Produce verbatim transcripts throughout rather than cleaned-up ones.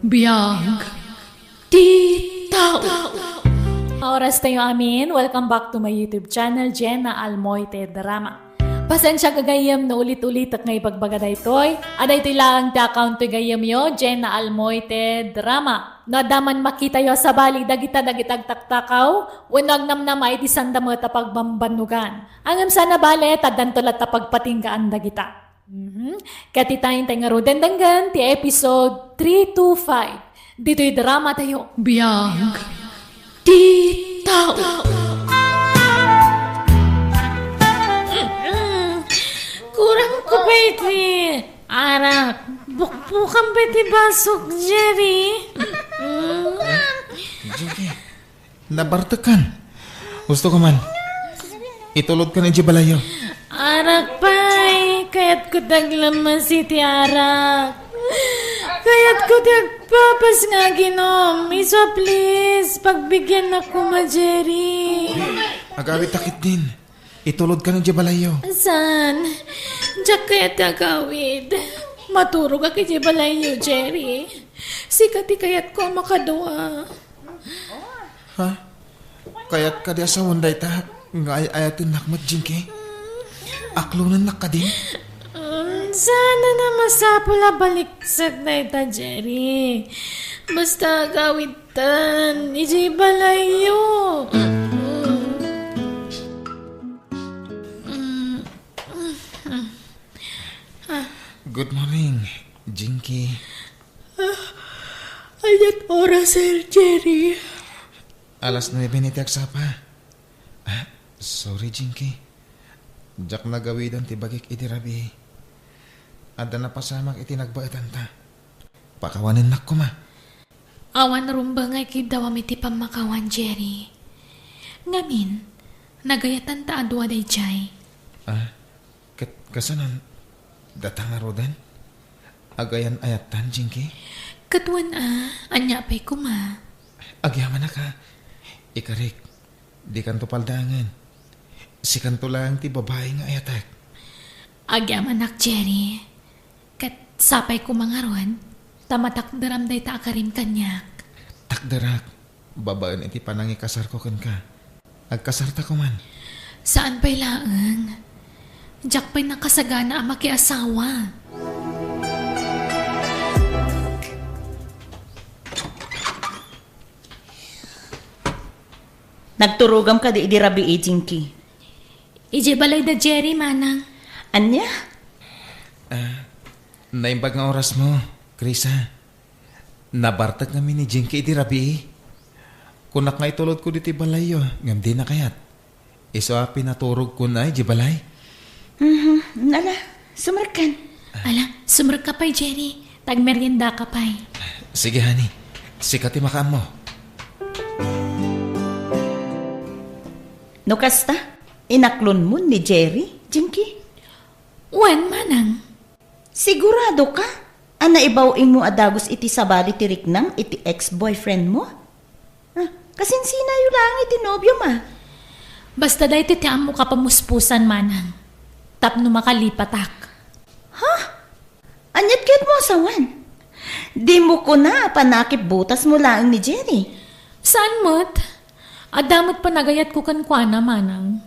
Biag ti tao. Oras tayo amin. Welcome back to my YouTube channel, Jenna Almoite Drama. Pasensia gagayyem no ulit-ulitek nga ibagbaga daytoy. A daytoy laeng ti account ti gayyemyo, Jenna Almoite Drama. No adda man makitayo a sabali dagita dagiti agtaktakaw, wenno agnamnama iti sanda met a pagbambannogan. Ngem saan a bale, ta addanto latta pagpatinggaan dagita. Mhm. Ket ita, intay ngaruden denggen ti episode three two five. Ditoy drama tayo. Biag ti tao. Mm. Kurang ko pa iti arak. Bukbukan pa iti basok, Jerry. Mm. Jinky, nabartekkan. Gusto ko man. Itulodkan idiay balayyo. Arak pay, kayatko ti aglammas iti arak. Kayatko ti agpapas nga aginom. Isu a please, pagbigiannak koma, Jerry. Agawidta ketdin. Itulodkan idiay balayyo. Saan? Diak kayat ti agawid. Maturogak idiay balayyo, Jerry. Sika ti kayatko a makadua. Ha? Kayat kadi a sawen dayta nga ay-ayatennak met, Jinky? Aklonennak kadi? Mm, saan a masapul a baliksak dayta, Jerry. Basta agawidtan idiay balayyo. Mm. Mm. Good morning, Jinky. Ah, ania't oras, Sir Jerry? Alas nuebe ti agsapa. Ah, sorry, Jinky. Diak nagawiden ti bagik idi rabii. Adda napasamak iti nagbaetanta. Pakawanennak koma. Awan rumbeng nga ikiddawam iti pammakawan, Jerry. Ngamin, nagayatanta a dua daydiay. Ah, ket kasano, data ngaruden? Agayan-ayattan, Jinky? Ket wen a, ania pay koma? Agyamanak a. Ikarik, dikanto paldaangen. Sikanto laeng ti babai nga ayatek. Agyamanak, Jerry. Ket sapay koma ngarud, ta matakderam dayta a karim kaniak. Takderak, babaen iti panangikasarko kenka. Agkasarta koman. Saan pay laeng. Diak pay nakasagana a makiasawa. Nagturogam kadi idi rabii, Jinky? Idiay balay da Jerry, manang. Ania? Ah, naimbag nga orasmo, Krisa. Nabartek ngamin ni Jinky idi rabii. Kunak nga itulodko ditoy balayyo, ngem dina kayat. Isu a pinaturogkon idiay balay. Mhm. Ala, sumrekkan. Ala, sumrekka pay, Jerry. Ta agmeriendaka pay. Sige, honey. Sika ti makaammo. No kasta, inaklonmo ni Jerry, Jinky? Wen, manang. Siguradoka a naibaw-ingmo a dagus iti sabali ti riknam iti ex-boyfriendmo? Ah, kasinsinayo laeng iti nobiom a. Basta daytoy ti ammok a pamuspusan, manang. Tapno makalipatak. Ha? Ania't kayatmo a sawen? Dimo kuna a panakipbutasmo laeng ni Jerry? Saan met? Adda met panagayatko kenkuana, manang.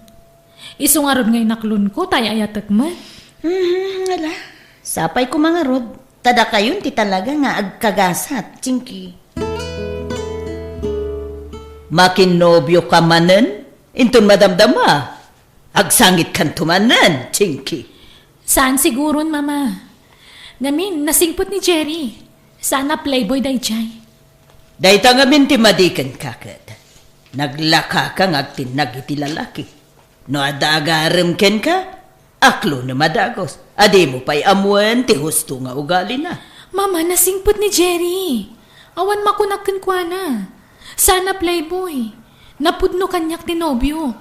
Isu ngarud nga inaklonko, ta ay-ayatek met. Mhm, ala. Sapay koma ngarud, ta dakayon ti talaga nga agkagasat, Jinky. Makinnobioka manen, inton madamdama. Agsangitkanto manen, Jinky. Saan siguron, Mama. Ngamin, nasingpet ni Jerry. Saan a playboy daydiay. Dayta ngamin ti madi kenka ket. Naglakaka nga agtinnag iti lalaki. No adda agarem kenka, aklonem a dagus. A dimo pay ammoen ti husto nga ugalina. Mama, nasingpet ni Jerry. Awan makunak kenkuana. Saan a playboy. Napudno kaniak ti nobio.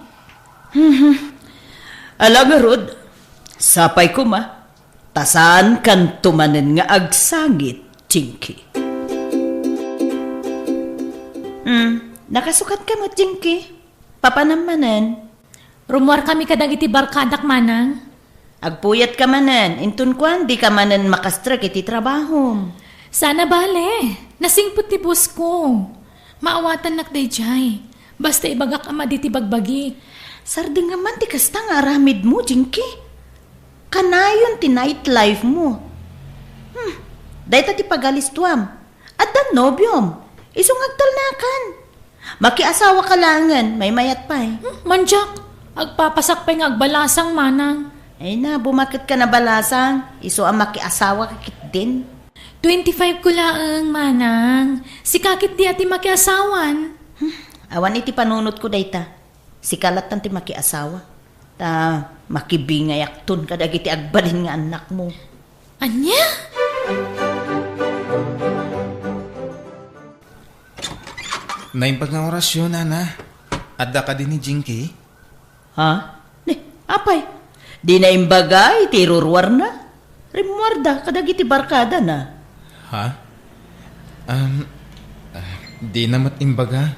Mhm. Ala ngarud, sapay koma, ta saankanto manen nga agsangit, Jinky. Hmm, nakasukatka met, Jinky. Papanam manen. Rummuarkami kadagiti barkadak, manang. Agpuyatka manen, inton kuan, dika manen makastrek iti trabahom. Saan a bale. Nasingpet ti boss ko. Maawatannak daydiay. Basta ibagak a madi ti bagbagi. Sardengam man ti kasta nga aramidmo, Jinky. Kanayon ti nightlife mo. Hmm, dayta ti pagalistuam. Addan nobiom. Isu nga agtalnakan. Makiasawa ka laengen, maymayat pay. Hmm, mandiak, agpapasak pay nga agbalasang, manang. Ay na, bumaket ka na balasang. Isu a makiasawa ka ketdin. Twenty-five ko laeng, manang. Sika ketdi a ti makiasawan. Hmm, awan iti panunotko dayta. Sika lattan ti makiasawa. Ta makibingayakton kadagiti agbalin nga annakmo. Ania? Naimbag nga orasyo, nana. Adda kadi ni Jinky? Ha? Ni, apay? Di na imbaga iti iruruarna? Rimmuarda kadagiti barkadana. Ha? Um, ah, di na met imbaga.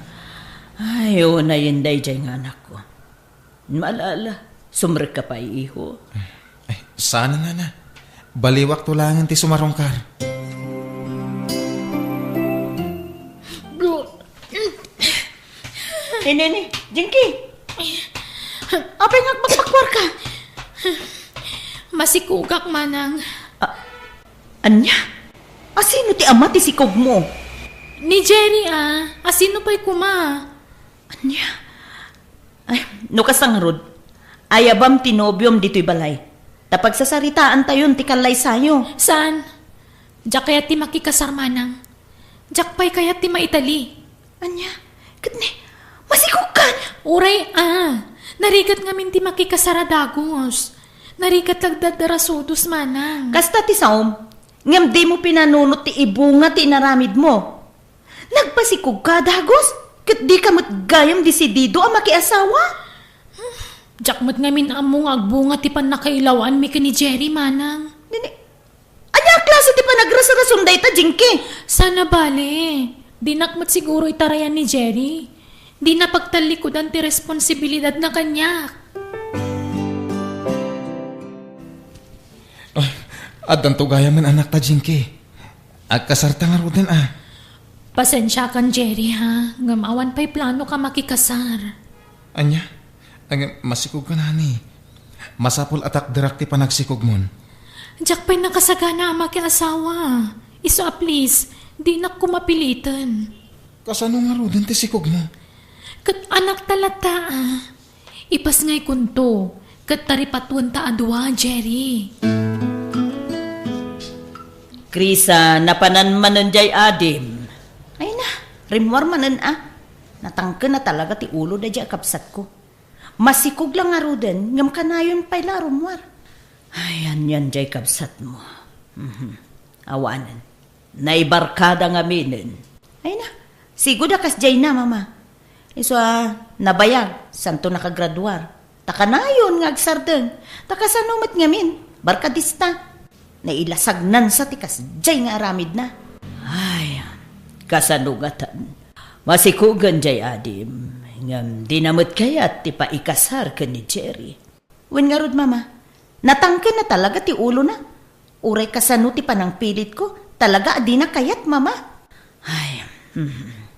Ay, unayen daydiay nga anakko. Malala, sumrekka pay, iho. Ay, saan, nana. Baliwakto laengen ti sumarungkar. Ini, ini, Jinky! Apay nga agpakpakwarka? Masikugak, manang. A-, ania? Asino ti ama ti sikugmo? Ni Jerry, a. Asino pay koma? Ania? Ay, no kasta ngarud, ayabam ti nobiom ditoy balay. Ta pagsasaritaantayon ti kallaysayo. Saan? Diak kayat ti makikasar, manang. Diak pay kayat ti maitali. Ania? Ket ni, masikugkan? Uray, a. Narigat ngamin ti makikasar a dagus. Narigat lagda darasudos, manang. Kasta ti saom, ngem dimo pinanunot ti ibunga ti inaramidmo. Nagpasikugka a dagus, ket dika met gayam desidido a makiasawa? Diak met ngamin ammo nga agbunga ti pannakailawanmi ken ni Jerry, manang. Nini, ania a klase ti panagrasrason dayta, Jinky? Saan a bale, dinak met siguro itarayan ni Jerry. Dina pagtallikudan ti responsibilidadna kaniak. Ay, addanto gayamen anakta, Jinky. Agkasarta ngaruden, a. Pasensiakan, Jerry, ha, ngem awan pay planoka makikasar. Ania? Ngem masikugka, nani. Masapul a takderak ti panagsikugmon. Diak pay nakasagana a makiasawa. Isu a please, dinak koma piliten. Kasano ngaruden ti sikugmo? Ket anakta latta, a. Ipasngaykonto, ket taripatuenta a dua, Jerry. Krisa, napanan manen jay adim. Ay na, rimmuar manen a. Natangken a talaga ti ulo daydiay a kabsatko. Masikog la ngaruden, ngem kanayon pay la a rummuar. Ay, anian jay kabsatmo. Mhm. Awanen. Naibarkada ngaminen. Ay na, sigud a kasdiay na, Mama. Isu a nabayag, santo nakagraduar. Ta kanayon nga agsardeng. Ta kasano met ngamin, barkadista. Nailasagnansa ti kasdiay nga aramidna. Ay, kasano ngatan? Masikugen jay adim, ngem dina met kayat ti paikasar ken ni Jerry. Wen ngarud, Mama, natangken na talaga ti ulona. Uray kasano ti panangpilitko, talaga a dina kayat, Mama. Ay, hmm.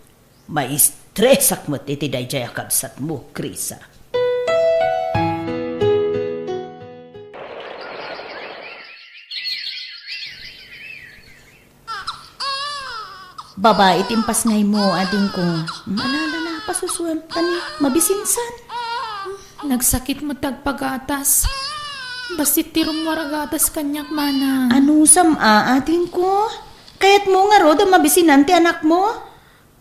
Maistresak met iti daydiay a kabsatmo, Krisa. Babai ti impasngaymo, adingko. Manala na, pasusuem, tani, mabisinsan. Nagsakit met ti agpagatas. Bassit ti rummuar a gatas kaniak, manang. Anusam a, adingko? Kayatmo ngarud a mabisinan ti anakmo?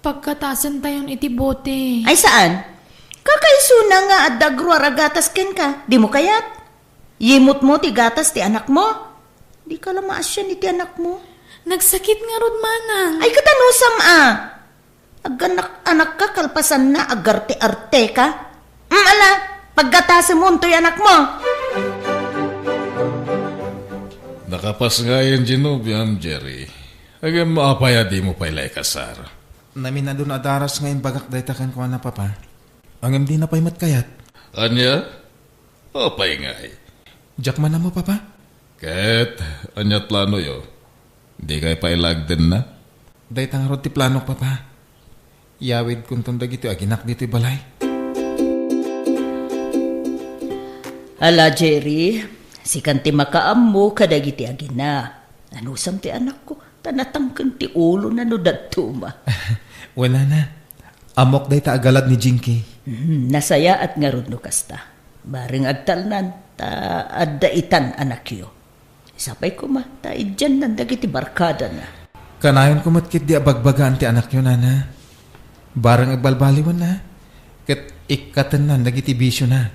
Paggatasentayon iti bote. Ay, saan? Kakaisuna nga adda agruar a gatas kenka. Dimo kayat? Yimutmo ti gatas ti anakmo? Dika la maasian iti anakmo. Nagsakit ngarud, manang. Ay, ket anusam a? Aganak-anakka kalpasanna, agarte-arteka. Mm, ala, paggatasem untoy anakmo. Nakapasngayen ti nobiam, Jerry. Ngem apay a dimo pay la ikasar? Naminadun a daras nga imbagak dayta kenkuana, Papa. Ngem dina pay met kayat. Ania? Apay ngay? Diak man ammo, Papa. Ket ania planoyo? Dikay pay la agdenna? Dayta ngarud ti planok, Papa. Yawidkonton dagiti aginak ditoy balay. Ala, Jerry, sikan ti makaammo kadagiti agina. Anusam ti anakko? Ta natangken ti ulona no dadduma. Wen, Nana. Ammok dayta a galad ni Jinky. Hmm, nasayaat ngarud no kasta. Bareng agtalnan, ta adda itan anakyo. Sapay koma, ta idiannan dagiti barkadana. Kanayonko met ketdi a bagbagaan ti anakyo, Nana. Bareng agbalbaliwanna, ket ikkatennan dagiti bisiona.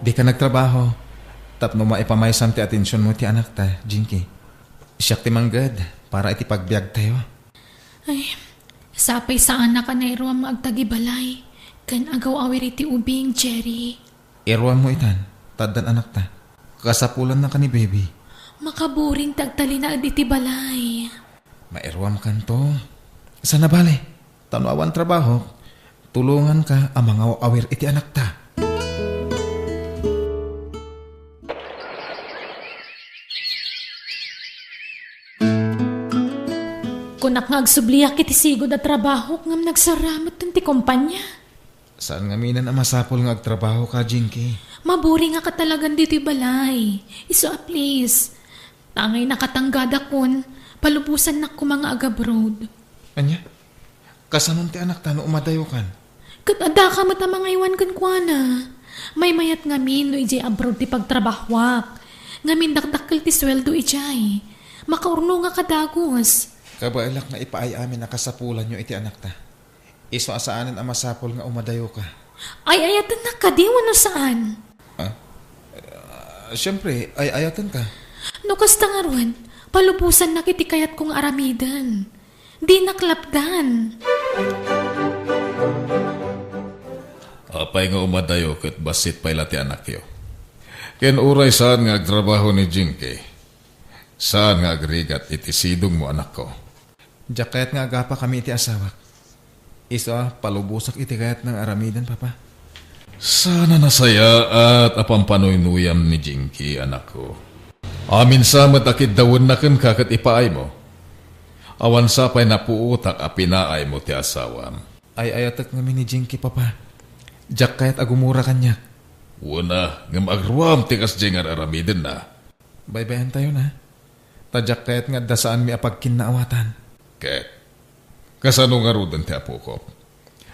Dika nagtrabaho, tapno maipamaysam ti atensionmo ti anakta, Jinky. Siak ti mangged para iti pagbiagtayo. Ay, sapay saanak a nairuam nga agtagibalay ken agaw-awir iti ubing, Jerry. Iruammo itan, ta addan anakta. Kasapulannaka ni Baby. Makaburing ti agtalinaed iti balay. Mairuamkanto. Sana bale, ta no awan trabahok, tulonganka a mangaw-awir iti anakta. Kunak nga agsubliak iti sigud a trabahok ngem nagsarametten ti kompania. Saan ngaminen a masapul nga agtrabahoka, Jinky. Maburingaka talagan ditoy balay. Isu a please. Tangay nakatanggada kun, palubosannak koma nga agabroad. Ania? Kasanon ti anakta no umadayokan? Ket addaka met a mangaywan kenkuana. Maymayat ngamin no idiay abroad ti pagtrabahoak. Ngamin dakdakkel ti sueldo idiay. Makaurnongak a dagus. Kabaelak nga ipaay-amin a kasapulanyo iti anakta. Isu a saanen a masapul nga umadayoka. Ay-ayatennak kadi wenno saan? Ah? Ah, siempre, ay-ayatenka. No kasta ngarud, palubosannak iti kayatko nga aramiden. Dinak lapdan. Apay nga umadayo ket bassit pay la ti anakyo? Ken uray saan nga agtrabaho ni Jinky, saan nga agrigat iti sidongmo, anakko? Diak kayat nga agapakami iti asawak. Isu a palubosak iti kayatna nga aramiden, Papa. Saan a nasayaat a pampanuynuyam ni Jinky, anakko. Amin sa met a kiddawenna kenka ket ipaaymo. Awan sa pay napuotak a pinaaymo ti asawam. Ay-ayatek ngamin ni Jinky, Papa. Diak kayat a gumura kaniak. Wen a, ngem agruam ti kasdiay nga ar-aramidenna. Baybay-antayon a. Ta diak kayat nga adda saanmi a pagkinnaawatan. Ket, kasano ngaruden ti apokok?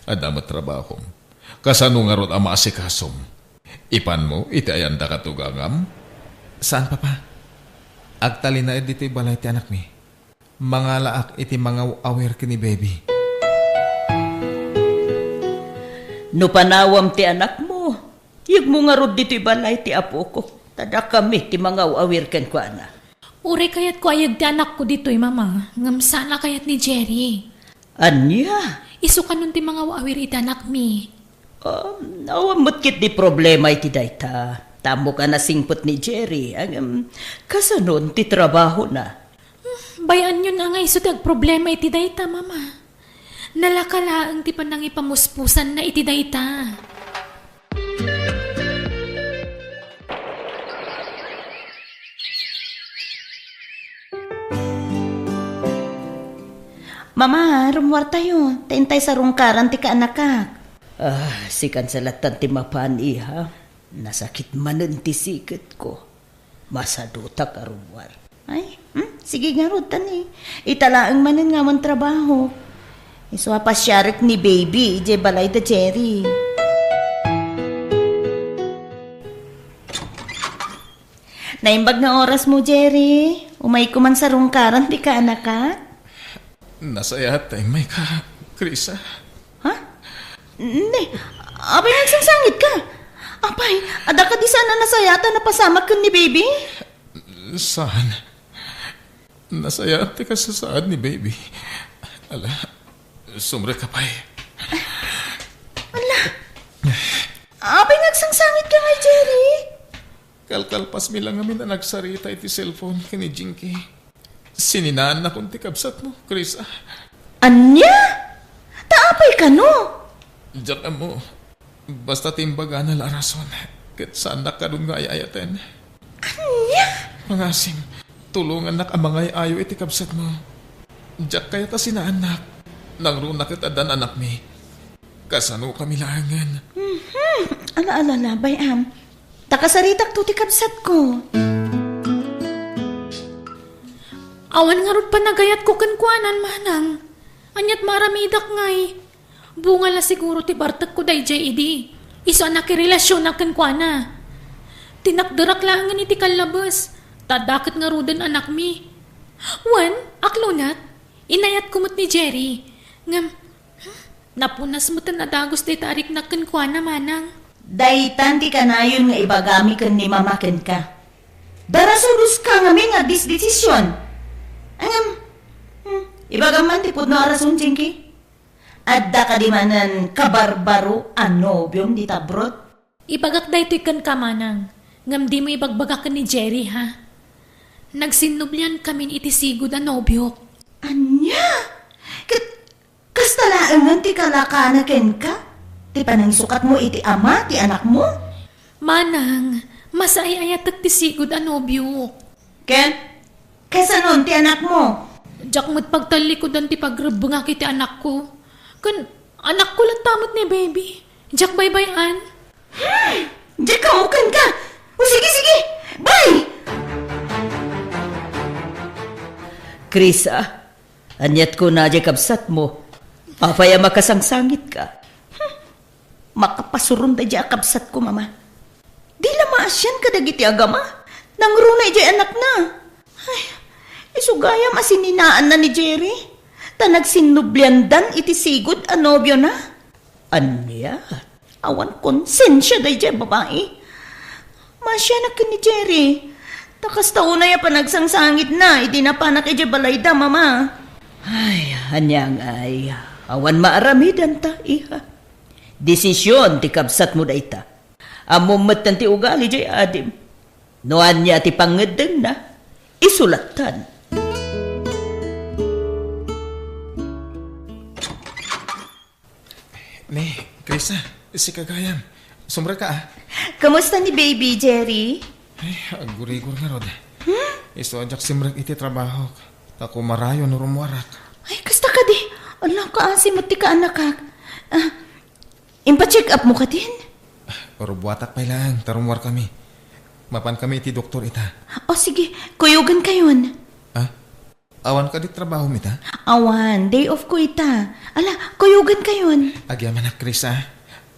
Adda met trabahom. Kasano ngarud a maasikasom? Ipanmo iti ayanda katugangam? Saan, Papa. Agtalinaed ditoy balay ti anakmi. Mangalaak iti mangaw-awir ken ni Baby. No panawam ti anakmo, yegmo ngarud ditoy balay ti apokok, ta dakami ti mangaw-awir kenkuana. Uray kayatko a yeg ti anakko ditoy, Mama, ngem saan a kayat ni Jerry. Ania? Isu kanon ti mangaw-awir iti anakmi. Um, awan met ketdi problema iti dayta. Ta ammok a nasingpet ni Jerry, ngem kasanon ti trabahona? Hmm, bay-anyon a nga isu ti agproblema iti dayta, Mama. Nalaka laeng ti panangipamuspusanna iti dayta. Mama, rummuartayo. Ta intay sarungkaran ti kaanakak. Ah, sikan sa lattan ti mapan, iha. Nasakit manen ti siketko. Masadutak a rummuar. Ay, hmm? Sige ngarud, ta ni. Ita laeng manen nga awan trabaho. Isu a pasiarek ni Baby, idiay balay da Jerry. Naimbag nga orasmo, Jerry. Umayko man sarungkaran ti kaanakak. Nasayaat ta immayka, Krisa. Ha? Ne, apay nga agsangsangitka? Apay, adda kadi saan a nasayaat a napasamak ken ni Baby? Saan. Nasayaat ti kasasaad ni Baby. Ala, sumrek ka pay. Ala. Apay nga agsangsangitka ngay, Jerry? Kalkalpasmi la ngamin a nagsarita iti cellphone ken ni Jinky. Sininaannakon ti kabsatmo, Krisa. Ania? Ta apay kano? Diak ammo. Basta ti imbagana la a rason, ket saannak kadun nga ay-ayaten. Ania? Pangasim, Tulongannak a mangay-ayo iti kabsatmo. Diak kayat a sinaannak. Nangruna ket addan anakmi. Kasano kami laengen? Mhm. Ala, ala, ala, bay-am. Ta kasaritakto ti kabsatko. Awan ngarud panagayatko kenkuana, manang. Aniat maaramidak ngay? Bunga la siguro ti bartekko daydiay idi. Isu a nakirelasionak kenkuana. Tinakderak laengen iti kallabes, ta adda ket ngaruden anakmi. Wen, aklonat, inayatko met ni Jerry. Ngem, hmm, napunas met a nadagus dayta a riknak kenkuana, manang. Daytan ti kanayon nga ibagami ken ni mama kenka. Darasudoska ngamin nga disdesision. Ngem, hmm, ibagam man ti pudno a rason, Jinky. Adda kadi manen kabarbaro a nobiom dita abroad? Ibagak daytoy kenka, manang, ngem dimo ibagbaga ken ni Jerry, ha? Nagsinnubliankamin iti sigud a nobiok. Ania? Ket kasta laengen ti kalakana kenka? Ti panangisukatmo iti ama ti anakmo? Manang, masaay-ayatek ti sigud a nobiok. Ken, kasanon ti anakmo? Diak met pagtallikudan ti pagrebbengak iti anakko. Ken, anakko latta met ni baby. Diak baybay-an. Hmm, diak kamuken ka. O sige, sige. Bye! Krisa, aniat kuna diay kabsatmo? Apay a makasangsangitka? Hmm, makapasuron daydiay a kabsatko, mama. Di la maasian kadagiti agama. Nangruna idiay anakna. Ay, isu gayam a sininaanna ni Jerry. Ta nagsinnubliandan iti sigud a nobiona. Ania? Awan konsensia daydiay babai. Maasianak ken ni Jerry. Ta kasta unay a panagsangsangitna idi napanak idiay balayda, mama. Ay, ania ngay? Awan maaramidanta, iha. Desision ti kabsatmo dayta. Ammom metten ti ugali diay adim. No ania ti pangngeddengna, isu lattan. Ni, Krisa, sika gayam. Sumrekka, a. Kumusta ni baby, Jerry? Ay, aggurigor ngarud. Hmm? Isu a diak simrek iti trabahok. Ta kumarayo no rummuarak. Ay, kasta kadi. Ala, kaasi met ti kaanakak. A, impacheck-upmo kadin? Rummuatak pay laeng, ta rummuarkami. Mapankami iti doktor ita. O, sige. Kuyogankayon. A? Awan kadi trabahom ita? Awan. Day off ko ita. Ala, kuyogankayon. Agyamanak, Krisa.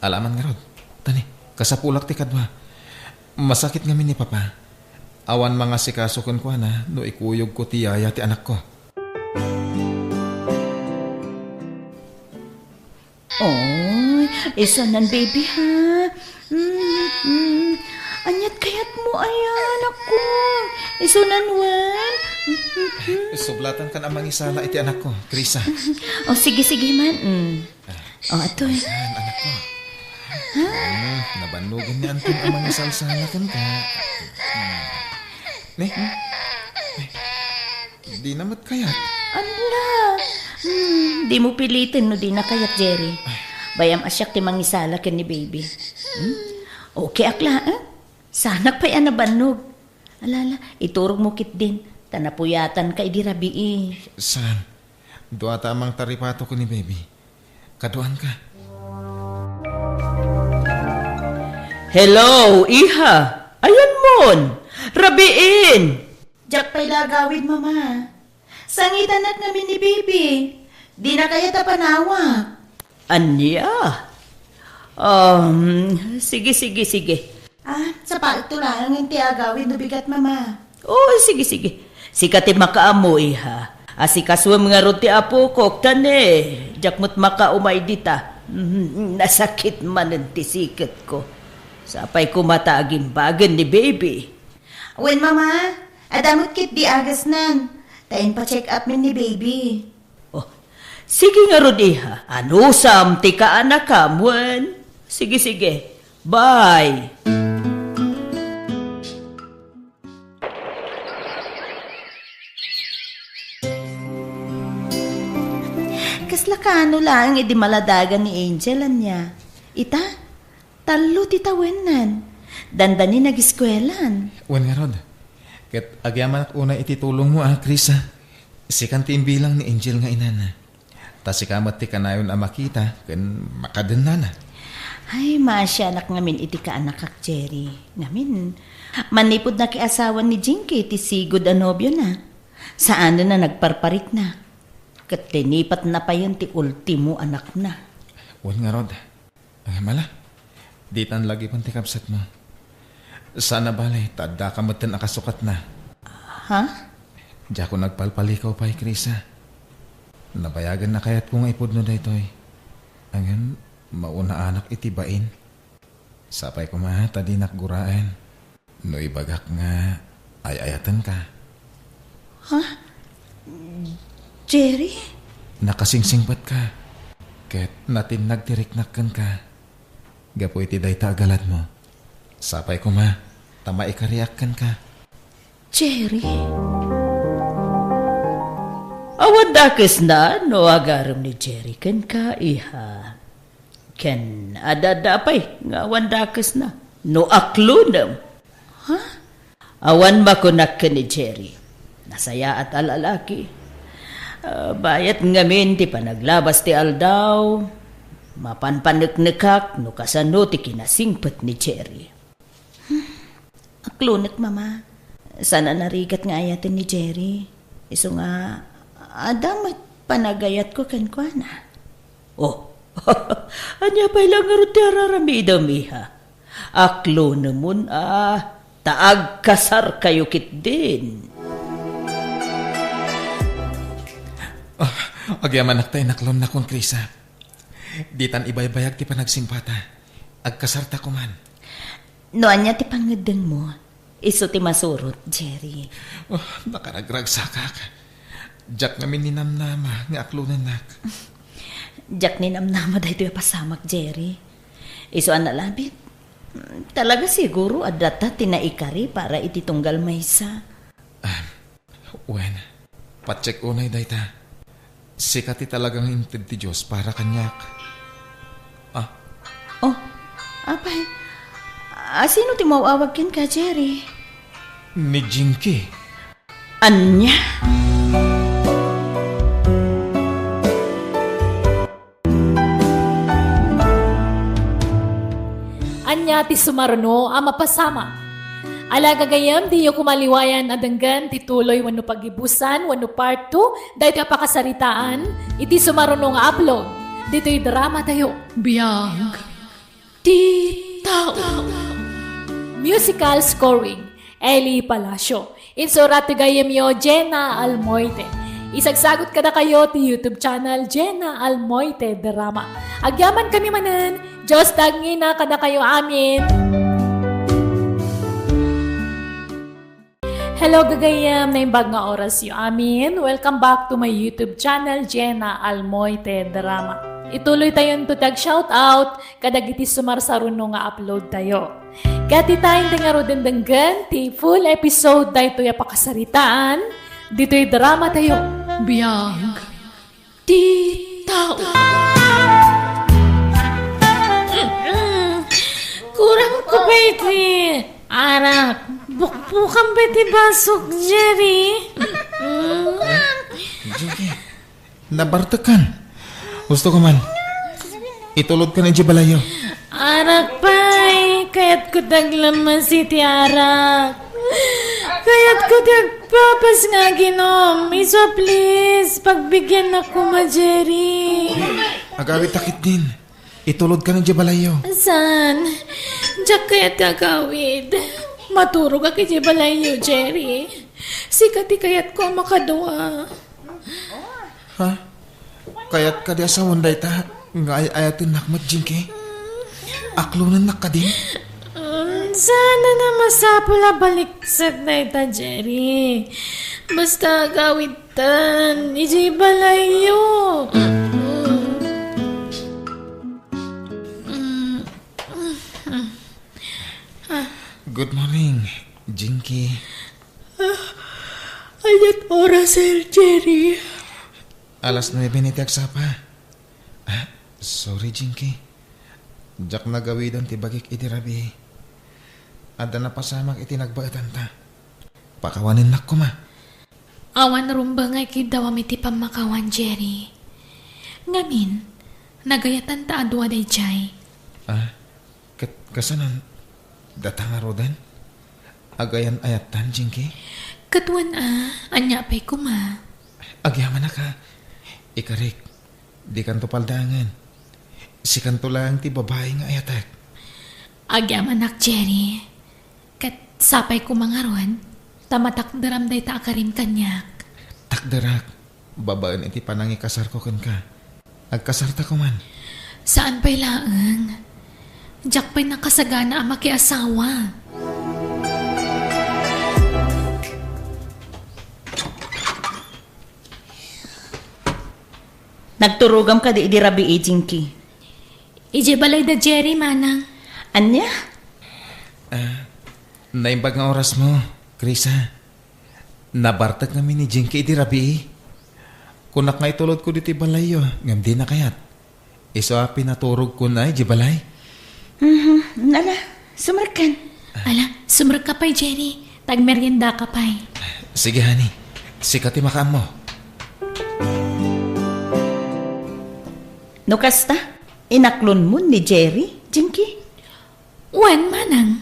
Ala man ngarud. Tani, kasapulak ti kadua. Masakit ngamin ni Papa. Awan mangasikaso kenkuana no ikuyogko ti yaya ti anakko. Oy, isunan, baby, ha? Mm, mm. Aniat kayatmo, aya, anakko? Isunan, wen? Mm, mm, mm. Sublatankan a mangisala iti anakko, Krisa. O, sige, sige man. Mm. O, atoy. Ayan, anakko. Ha? Mm, nabannogan ni Anton a mangisalsala kenka. Mm. Ne? Dina met kayat. Ala! Hmm, dimo piliten no dina kayat, Jerry. Bay-am a siak ti mangisala ken ni baby. Hmm? Okay ak laeng. Saanak pay a nabannog. Ala, ala, iturogmo ketdin, ta napuyatanka idi rabii. Saan? Duata a mangtaripato ken ni baby. Kaduanka. Hello, iha. Ayanmon? Rabiin! Diak pay la agawid, Mama. Sangitanak ngamin ni baby. Dina kayat a panawak. Ania? Um, sige, sige, sige. A, sapaekto laeng ti agawid no bigat, Mama. O, sige, sige. Sika ti makaammo, iha. Asikasuem ngarud ti apokok, ta ne, diak met makaumay dita. Mm, nasakit manen ti siketko. Sapay koma ta agimbagen ni baby. Wen, Mama, adda met ketdi agasnan. Ta inpa-check up min ni baby. O, sige ngarud, iha. Anusam ti kaanakam, wen? Sige, sige. Bye. Kasla kano laeng idi maladagan ni Angel, ania? Ita, tallo ti tawennan. Dandani nagiskuelan. Wen ngarud, Ket agyamanak unay iti tulongmo, a, Chris, a. Sikan ti imbilang ni Angel nga inana. Ta sika met ti kanayon a makita ken makadennana. Ay, maasianak ngamin iti kaanakak, Jerry. Ngamin, manipud nakiasawan ni Jinky ti sigud a nobiona, saanen a nagparparikna. Ket linipatna payen ti ultimo anakna. Wen ngarud, Ngem ala, ditan lagipen ti kabsatmo. Saan a bale, ta addaka metten a kasukatna. Ha? Diak nagpalpalikaw pay, Chris, a. Nabayagen a kayatko nga ipudno daytoy. Ngem, maunaanak iti bain. Sapay koma ta dinak guraen. No ibagak nga ay-ayatenka. Ha? Jerry? Nakasingsingpetka, ket natinnag ti riknak kenka. Gapu iti dayta a galadmo, sapay koma ta maikariak kenka. Jerry? Awan dakesna no agarem ni Jerry kenka, iha. Ken adda pay nga awan dakesna no aklonem. Ha? Awan makunak ken ni Jerry. Nasayaat a lalaki. Ah, bayat ngamin ti panaglabas ti aldaw. Mapanpaneknekak no kasano ti kinasingpet ni Jerry. Aklonek, Mama. Saan a narigat nga ayaten ni Jerry. Isu nga, adda met panagayatko kenkuana. Oh, ania pay la ngarud ti araramidem, iha? Aklonemon a, ta agkasarkayo ketdin. Ah, agyamanak ta inaklonnakon, Chris, a. Ditan ibaybayag ti panagsingpata. Agkasarta koman. No ania ti pangngeddengmo, isu ti masurot, Jerry. Oh, nakaragragsakak. Diak ngamin ninamnama nga aklonennak. Diak ninamnama daytoy a pasamak, Jerry. Isu a nalabit, talaga siguro adda ta ti naikari para iti tunggal maysa. Ah, Wen, patiek unay dayta. Sika ti talaga nga inted ti Dios para kaniak. Ah. Oh, apay, a, sino ti maawag kenka, Jerry? Ni Jinky. Ania? Ania ti sumaruno a mapasamak? Ala gagayyem, diyo koma liwayan a denggen ti tuloy wenno pagibusan wenno part two daytoy a pakasaritaan iti sumaruno nga upload ditoy dramatayo. Biag ti tao. Musical scoring, Eli Palacio. Insurat ti gayyemyo, Jenna Almoite. Isagsagut kadakayo ti YouTube channel, Jenna Almoite Drama. Agyamankami manen, Dios dagingina kadakayo amin. Hello, gagayyem, naimbag nga orasyo amin. Welcome back to my YouTube channel, Jenna Almoite Drama. Ituloytayonto ti ag-shoutout kadagiti sumarsaruno nga upload tayo. Ket ita, inton ngaruden denggen ti full episode daytoy a pakasaritaan, ditoy drama tayo. Biag ti tao. Kurang ko pa iti arak. Bukbukan pa iti basok, Jerry. Jinky, nabartekkan. Gusto ko man. Itulod ka na idiay balayyo. Arak pay, kayatko ti aglammas iti arak. Kayatko ti agpapas nga aginom. Isu a please, pagbigiannak koma, Jerry. Agawid ta ketdin. Itulod ka na idiay balayyo. Saan? Diak kayat ti agawid. Maturogak idiay balayyo, Jerry. Sika ti kayatko a makadua. Ha? Kayat kadi a sawen dayta nga ay-ayatennak met, Jinky? Aklonennak kadi? Mm, saan a masapul a baliksek dayta, Jerry. Basta agawidtan idiay balayyo. Mm. Mm. Good morning, Jinky. Ah, ania't oras, Sir Jerry? Alas nuebe iti agsapa. Ah, sorry, Jinky. Diak nagawiden ti bagik idi rabii. Adda napasamak iti nagbaetanta. Pakawanennak koma. Awan rumbeng nga ikiddawam iti pammakawan, Jerry. Ngamin, nagayatan ta a dua daydiay. Ah, ket kasano, data ngaruden? Agayan-ayattan, Jinky? Ket wen a, ania pay koma? Agyamanak a. Ikarik, dikanto paldaangen. Sikanto laeng ti babai nga ayatek. Agyamanak, Jerry. Ket sapay koma ngarud, ta matakderam dayta a karim kaniak. Takderak, babaen iti panangikasarko kenka. Agkasarta koman. Saan pay laeng. Diak pay nakasagana a makiasawa. Nagturogam kadi idi rabii, Jinky? Idiay balay da Jerry, manang. Ania? Ah, naimbag nga orasmo, Krisa. Nabartek ngamin ni Jinky idi rabii. Kunak nga itulodko ditoy balayyo, ngem dina kayat. Isu a pinaturogkon idiay balay. Mhm. Ala, sumrekkan. Ala, sumrekka pay, Jerry. Ta agmeriendaka pay. Sige, honey. Sika ti makaammo. No kasta, inaklonmon ni Jerry, Jinky? Wen, manang.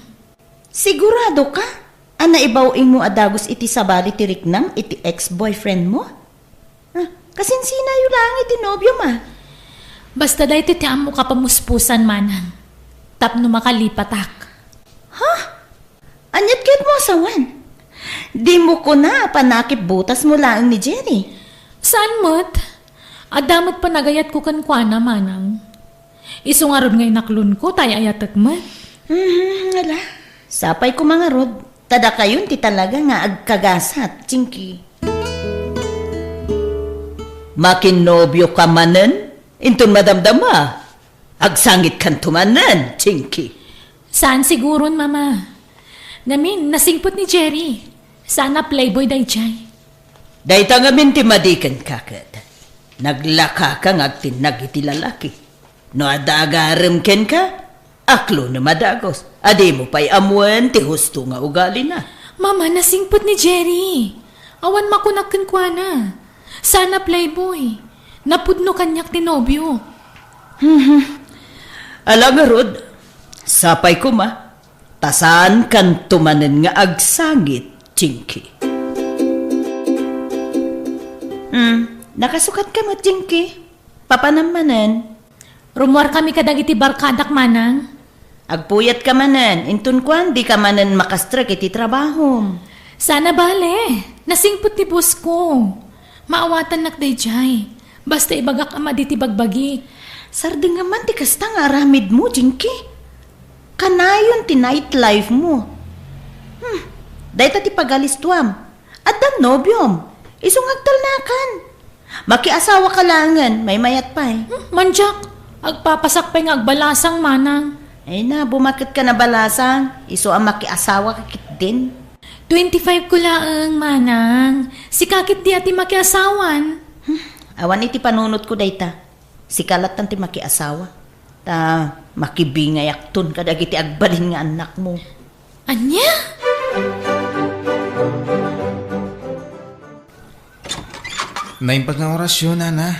Siguradoka a naibaw-ingmo a dagus iti sabali ti riknam iti ex-boyfriendmo? Ah, kasinsinayo laeng iti nobiom a? Basta daytoy ti ammok a pamuspusan, manang. Tapno makalipatak. Ha? Aniat kayatmo a sawen? Dimo kuna a panakipbutasmo laeng ni Jerry? Saan met? Adda met panagayatko kenkuana, manang. Isu ngarud nga inaklonko, ta ay-ayatek met. Mhm, ala. Sapay koma ngarud, ta dakayon ti talaga nga agkagasat, Jinky. Makinnobioka manen, inton madamdama. Agsangitkanto manen, Jinky. Saan siguron, Mama. Ngamin, nasingpet ni Jerry. Saan a playboy daydiay. Dayta ngamin ti madi kenka ket. Naglakaka nga agtinnag iti lalaki. No adda agarem kenka, aklonem a dagus. A dimo pay ammoen ti husto nga ugalina. Mama, nasingpet ni Jerry. Awan makunak kenkuana. Saan a playboy. Napudno kaniak ti nobio. Mhm. Ala ngarud, sapay koma. Ta saankanto manen nga agsangit, Jinky. Hmm, nakasukatka met, Jinky. Papanam manen. Rummuarkami kadagiti barkadak, manang. Agpuyatka manen, inton kuan, dika manen makastrek iti trabahom. Saan a bale, nasingpet ti boss ko. Maawatannak daydiay. Basta ibagak a madi ti bagbagi. Sardengam man ti kasta nga aramidmo, Jinky. Kanayon ti night life mo. Hmm, dayta ti pagalistuam. Addan nobiom. Isu nga agtalnakan. Makiasawaka laengen, maymayat pay. Hmm, mandiak. Agpapasak pay nga agbalasang, manang. Ay na, bumaket ka na balasang. Isu a makiasawaka ketdin. Twenty-five ko laeng, manang. Sika ketdi a ti makiasawan. Hmm, awan iti panunotko dayta. Sika lattan ti makiasawa. Ta makibingayakton kadagiti agbalin nga annakmo. Ania? Naimbag nga orasyo, nana.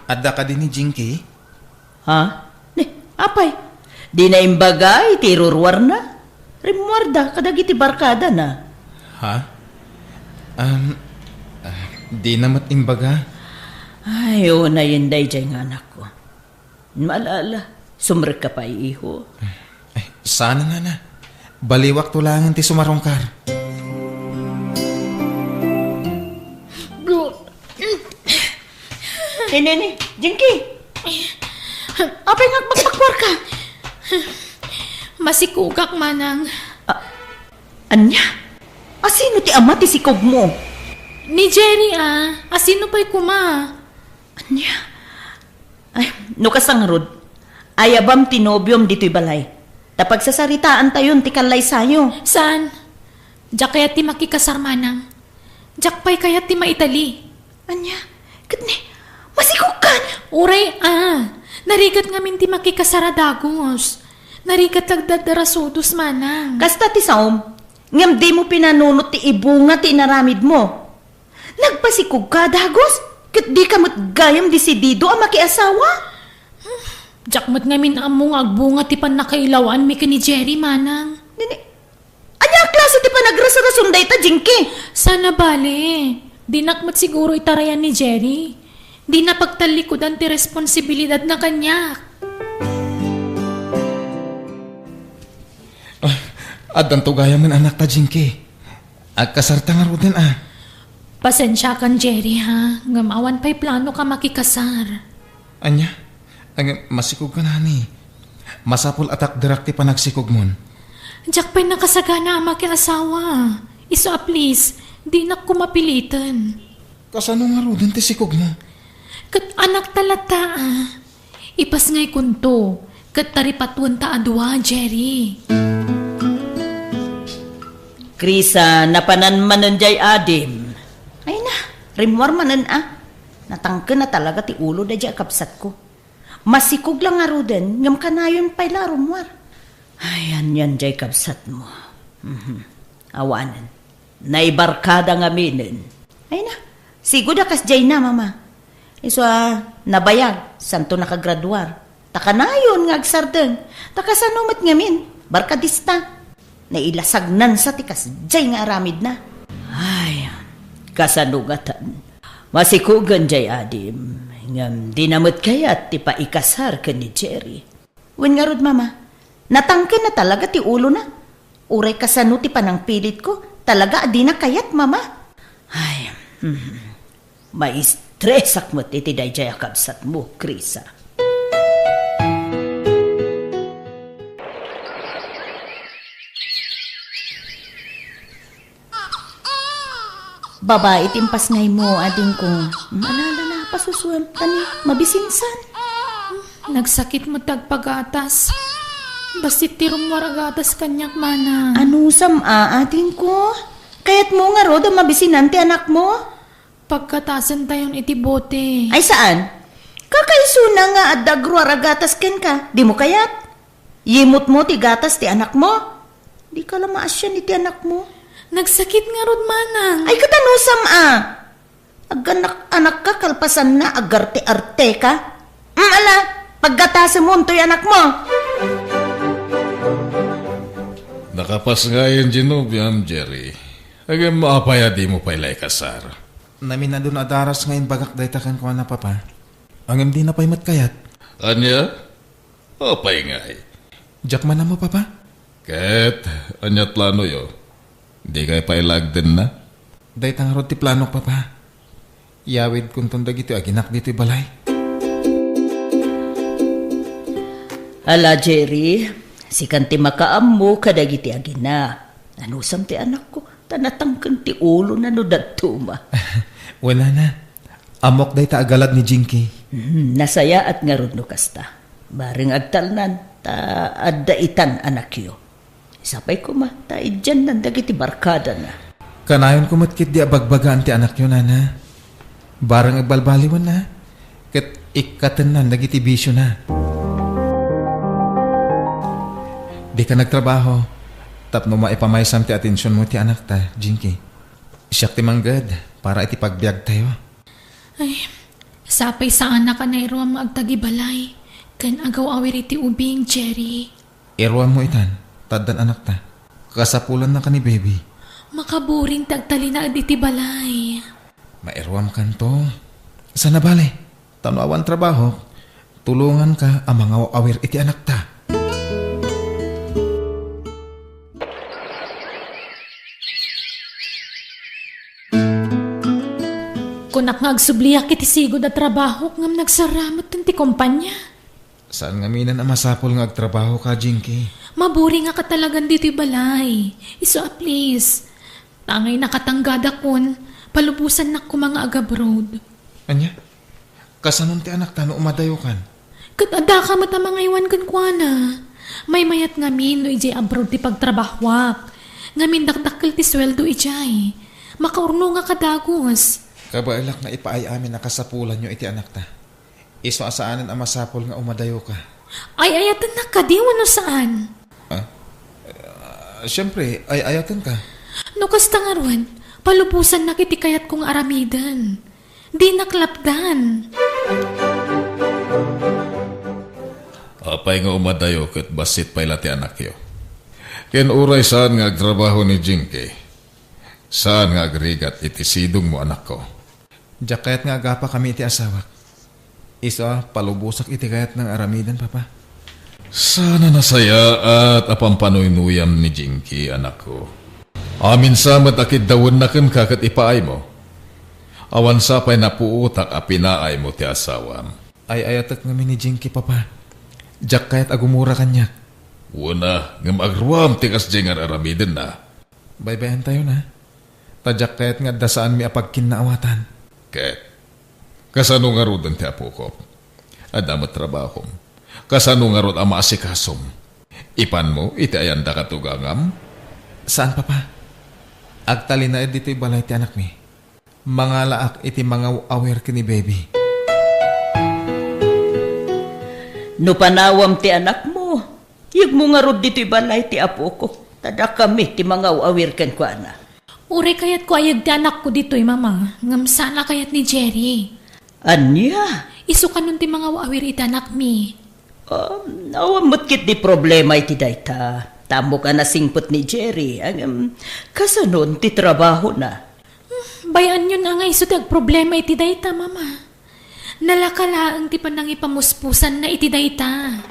Adda kadi ni Jinky? Ha? Ni, apay? Dina imbaga iti iruruarna? Rimmuarda kadagiti barkadana. Ha? Um, ah, dina met imbaga? Ay, unayen daydiay nga anakko. Ala, ala, sumrekka pay, iho. Ay, saan, nana. Baliwakto laengen ti sumarungkar. Ni, ni, ni, Jinky! Apay nga agbakbakwarka? Masikogak, manang. A-, ania? Asino ti ama ti sikogmo? Ni Jerry, a. Asino pay koma? Ania? Ay, no kasta ngarud, ayabam ti nobiom ditoy balay. Ta pagsasaritaantayon ti kallaysayo. Saan? Diak kayat ti makikasar, manang. Diak pay kayat ti maitali. Ania? Ket ni, masikogkan? Uray a. Narigat ngamin ti makikasar a dagus. Narigat lagdagdara sudos, manang. Kasta ti saom. Ngem dimo pinanunot ti ibunga ti inaramidmo. Nagpasikogka, dagus, ket dika met gayam desidido a makiasawa? Diak met ngamin ammo nga agbunga ti pannakailawanmi ken ni Jerry, manang. Nini, ania a klase ti panagrasurasunda ita, Jinky? Sana bale, dinak met siguro itarayan ni Jerry. Dina pagtallikudan ti responsibilidadna kaniak. Ah, addanto gayamen anakta, Jinky. Agkasarta ngaruden a. Pasensiakan, Jerry, ha, ngem awan pay planoka makikasar. Ania? Ngem masikogka, nani. Masapul a takderak ti panagsikogmon. Diak pay nakasagana a makiasawa. Isu a please, dinakko mapiliten. Kasano ngaruden ti sikogmo? Ket anakta latta a. Ipasngaykonto, ket taripatuenta a dua, Jerry. Krisa, napanan manen jay adim. Ay na, rimmuar manen a. Natangken a talaga ti ulo dayjay a kabsatko. Masikog la ngaruden, ngem kanayon pay la a rummuar. Ay, anian jay kabsatmo. Mhm. Awanen. Naibarkada ngaminen. Ay na, sigud a kasdiay na, Mama. Isu a nabayag, santo nakagraduar. Ta kanayon nga agsardeng. Ta kasano met ngamin, barkadista. Nailasagnansa ti kasdiay nga aramidna. Ay, kasano ngatan? Masikogen jay adim, ngem dina met kayat ti paikasar ken ni Jerry. Wen ngarud, Mama, natangken na talaga ti ulona. Uray kasano ti panangpilitko, talaga a dina kayat, Mama. Ay, mhm. Maistresak met iti dayjay a kabsatmo, Krisa. Babai ti impasngaymo, adingko. Mm, ala, ala, ala, pasusuem, tani, mabisinsan. Nagsakit met ti agpagatas. Bassit ti rummuar a gatas kaniak, manang. Anusam a, adingko? Kayatmo ngarud a mabisinan ti anakmo? Paggatasentayon iti bote. Ay, saan? Kakaisuna nga adda agruar a gatas kenka. Dimo kayat? Yimutmo ti gatas ti anakmo? Dika la maasian iti anakmo. Nagsakit ngarud, manang. Ay, ket anusam a? Agganak-anakka kalpasanna, agarte-arteka. Mm, ala, paggatasem toy anakmo. Nakapasngayen ti nobiam, Jerry. Ngem apay a dimo pay la ikasar? Naminadun a daras nga imbagak dayta kenkuana, Papa. Ngem dina pay met kayat. Ania? Apay ngay? Diak man ammo, Papa. Ket ania planoyo? Dikay pay la agdenna? Dayta ngarud ti planok, Papa. Yawidkonton dagiti aginak ditoy balay. Ala, Jerry, sikan ti makaammo kadagiti agina. Anusam ti anakko, ta natangken ti ulona no dadduma. Wala na. Ammok dayta a galad ni Jinky. Hmm, nasayaat ngarud no kasta. Bareng agtalnan, ta adda itan anakyo. Sapay koma, ta idiannan dagiti barkadana. Kanayon ko met ketdi a bagbagaan ti anakyo, Nana. Bareng agbalbaliwanna, ket ikkatennan dagiti bisiona. Dika nagtrabaho, tapno maipamaysam ti atensionmo ti anakta, Jinky. Siak ti mangged para iti pagbiagtayo. Ay, sapay saanak a nairuam nga agtagibalay ken agaw-awir iti ubing, Jerry. Iruammo itan, ta addan anakta. Kasapulannaka ni baby. Makaburing ti agtalinaed iti balay. Mairuamkanto. Sana bale, ta no awan trabahok, tulonganka a mangaw-awir iti anakta. Kunak nga agsubliak iti sigud a trabahok ngem nagsarametten ti kompania. Saan ngaminen a masapul nga agtrabahoka, Jinky? Maburingaka talagan ditoy balay. Isu a please. Tangay nakatanggadakon, palubosannak koma nga agabroad. Ania? Kasanon ti anakta no umadayokan? Ket addaka met a mangaywan kenkuana. Maymayat ngamin no idiay abroad ti pagtrabahoak. Ngamin dakdakkel ti sueldo idiay. Makaurnongak a dagus. Kabaelak nga ipaay amin a kasapulanyo iti anakta. Isu a saanen a masapul nga umadayoka. Ay-ayatennak kadi wenno saan? Ah? Siempre, ay-ayatenka. No kasta ngarud, palubosannak iti kayatko nga aramiden. Dinak lapdan. Apay nga umadayo ket bassit pay la ti anakyo? Ken uray saan nga agtrabaho ni Jinky, saan nga agrigat iti sidongmo, anakko. Diak kayat nga agapakami iti asawak. Isu a palubosak iti kayatna nga aramiden, Papa. Saan a nasayaat a pampanuynuyam ni Jinky, anakko. Amin sa met a kiddawenna kenka ket ipaaymo. Awan sa pay napuotak a pinaaymo ti asawam. Ay-ayatek ngamin ni Jinky, Papa. Diak kayat a gumura kaniak. Wen a, ngem agruam ti kasdiay nga ar-aramidenna. Baybay-antayon, a. Ta diak kayat nga adda saanmi a pagkinnaawatan. Ket kasano ngaruden ti apokok? Adda met trabahom. Kasano ngarud a maasikasom? Ipanmo iti ayan dakato gangam? Saan, Papa. Agtalinaed ditoy balay ti anakmi. Mangalaak iti mangaw-awir ken ni Baby. No panawam ti anakmo, yegmo ngarud ditoy balay ti apokok, ta dakami ti mangaw-awir kenkuana. Uray kayatko a yeg ti anakko ditoy, Mama, ngem saan a kayat ni Jerry. Ania? Isu kanon ti mangaw-awir iti anakmi. Um, awan met ketdi problema iti dayta. Ta ammok a nasingpet ni Jerry. Ngem, kasanon ti trabahona? Hmm, bay-anyon a nga isu ti agproblema iti dayta, Mama. Nalaka laeng ti panangipamuspusanna iti dayta.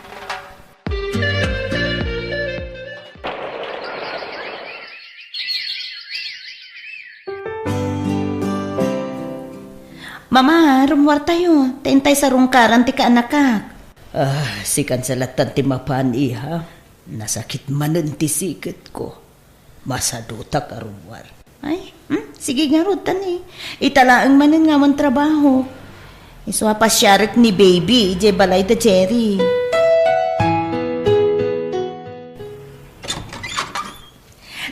Mama, rummuartayo. Ta intay sarungkaran ti kaanakak. Ah, sikan sa lattan ti mapan, iha. Nasakit manen ti siketko. Masadutak a rummuar. Ay, hmm? Sige ngarud, tani. Ita laeng manen nga awan trabaho. Isu a pasiarek ni Baby, idiay balay da Jerry.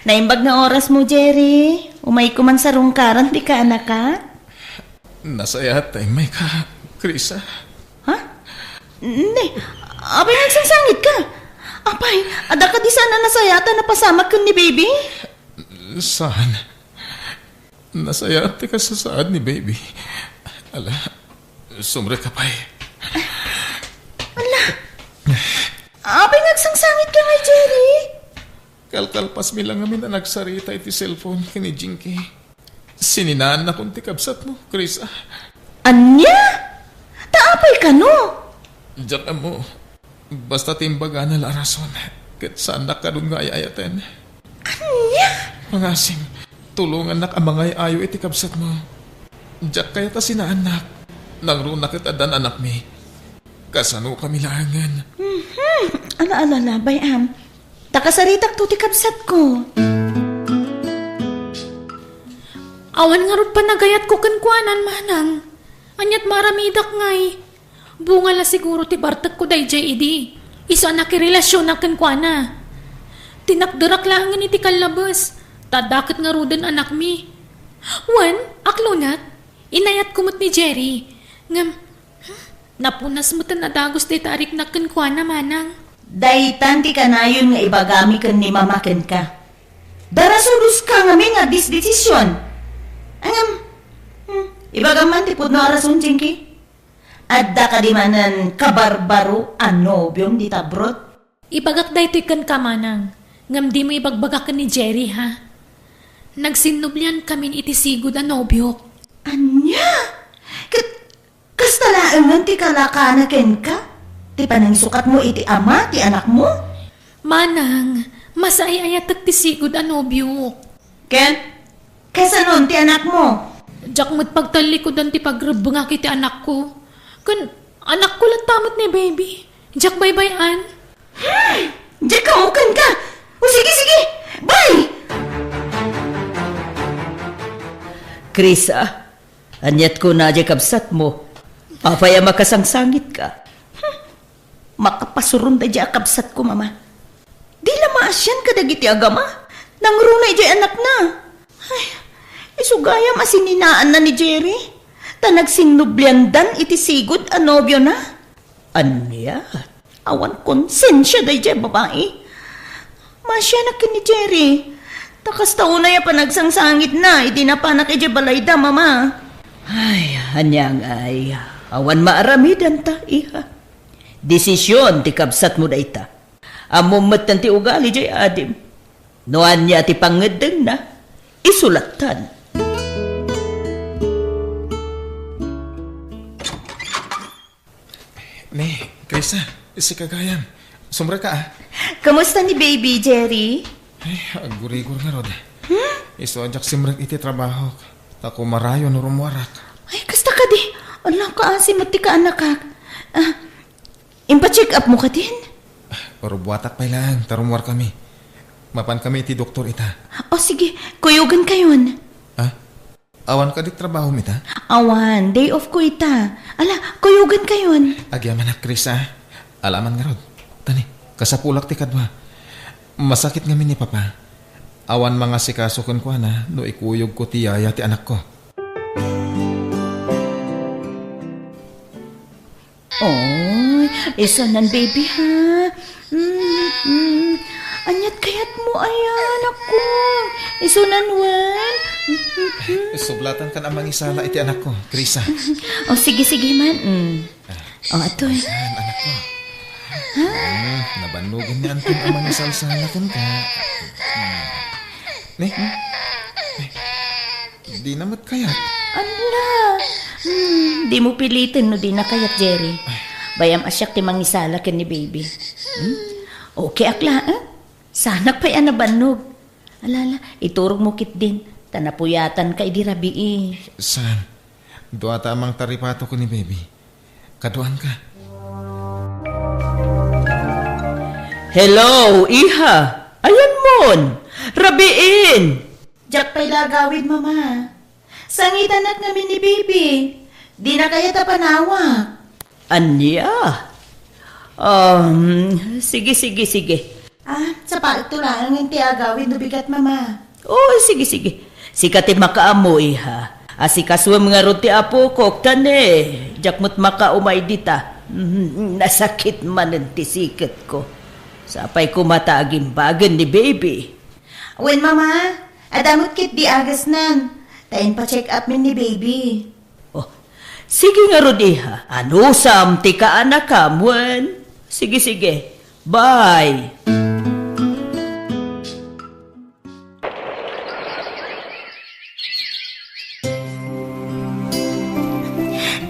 Naimbag nga orasmo, Jerry. Umayko man sarungkaran ti kaanakak. Nasayaat ta immayka, Krisa. Ha? Ne, apay nga agsangsangitka? Apay, adda kadi saan a nasayaat a napasamak ken ni Baby? Saan? Nasayaat ti kasasaad ni Baby. Ala, sumrek ka pay. Ala, apay nga agsangsangitka ngay, Jerry? Kalkalpasmi la ngamin a nagsarita iti cellphone ken ni Jinky. Sininaannakon ti kabsatmo, Krisa. Ania? Ta apay kano? Diak ammo. Basta ti imbagana la a rason, ket saannak kadun nga ay-ayaten. Ania? Pangasim, tulongannak a mangay-ayo iti kabsatmo. Diak kayat a sinaannak. Nangruna ket addan anakmi. Kasanokami laengen. Mhm. Ala, ala, ala, bay-am. Ta kasaritakto ti kabsatko. Awan ngarud panagayatko kenkuanan, manang. Aniat maaramidak ngay? Bunga la siguro ti bartekko daydiay idi. Isu a nakirelasionak kenkuana. Tinakderak laengen iti kallabes, ta adda ket ngaruden anakmi. Wen, aklonak, inayatko met ni Jerry. Ngem, hmm, napunas met a nadagus dayta a riknak kenkuana, manang. Daytan ti kanayon nga ibagami ken ni Mama kenka. Darasudoska ngamin nga disdesision. Ngem, hmm, ibagam man ti pudno a rason, Jinky. Adda kadi manen kabarbaro a nobiom dita abroad? Ibagak daytoy kenka, manang, ngem dimo ibagbaga ken ni Jerry, ha? Nagsinnubliankamin iti sigud a nobiok. Ania? Ket kasta laengen ti kalakana kenka? Ti panangisukatmo iti ama ti anakmo? Manang, masaay-ayatek ti sigud a nobiok. Ken, kasanon ti anakmo? Diak met pagtallikudan ti pagrebbengak iti anakko. Ken anakko latta met ni Baby. Diak baybay-an. Hmm, diak kamukenka. O sige, sige. Bye! Krisa, aniat kuna diay kabsatmo? Apay a makasangsangitka? Hmm. Makapasuron daydiay a kabsatko, Mama. Di la maasian kadagiti agama. Nangruna idiay anakna. Ay, isu gayam a sininaanna ni Jerry. Ta nagsinnubliandan iti sigud a nobiona. Ania? Awan konsensia daydiay a babai. Pasianak ken ni Jerry. Ta kasta unay a panagsangsangitna idi napanak idiay balayda, Mama. Ay, ania ngay, awan maaramidanta, iha. Desision ti kabsatmo dayta. Ammom metten ti ugali diay adim. No ania ti pangngeddengna, isu lattan. Ni, Krisa, sika gayam. Sumrek ka, ah. Kamusta ni baby, Jerry? Ay, agurigor ngarud. Hmm? Isu a diak simrek iti trabahok. Ta kumarayo no rummuarak. Ay, kasta kadi. Ala, kaasi met ti kaanakak. Ah, impacheck up mo kadin? Urbuatak pay laeng, ta rummuarkami. Mapankami iti doktor ita. O, sige. Kuyogan kayon. Ah? Awan kadi trabahom ita? Awan, day off ko ita. Ala, kuyogan kayon. Agyamanak, Chris, ah. Alaman ngarud. Tani, kasapulak ti kadua. Masakit ngamin ni Papa. Awan mangasikaso kenkuana no ikuyogko ti yaya ti anakko. Oy, isunan, baby, ha? Mm, mm. Aniat kayatmo, ayan, ako? Isunan, wen? Mm, mm, mm. Sublatan kan a mangisala iti anakko, Krisa. O, sige, sige man. Mm. O, atoy. Ayan, anakko. Ha? Mm, nabannogan ni Anton a mangisalsala kenka. Mm. Ne? Dina met kayat. Ala! Hmm, dimo piliten no dina kayat, Jerry. Bay-am a siak ti mangisala ken ni baby. Hmm? Okay ak laeng. Saanak pay a nabannog. Ala, ala, iturogmo ketdin, ta napuyatanka idi rabii. Saan? Duata a mangtaripato ken ni baby. Kaduanka. Hello, iha. Ayanmon? Rabiin! Diak pay la agawid, Mama. Sangitanak ngamin ni baby. Dina kayat a panawak. Ania? Um, sige, sige, sige. Ah, sapaekto laeng ti agawid no bigat, Mama. Oh, sige, sige. Sika ti makaammo, iha. Asikasuem ngarud ti apokok, ta ne, diak met makaumay dita. Mm, nasakit manen ti siketko. Sapay koma ta agimbagen ni baby. Wen, Mama, adda met ketdi agasnan. Ta inpa-check up min ni baby. Oh, sige ngarud, iha. Anusam ti kaanakam, wen? Sige, sige. Bye.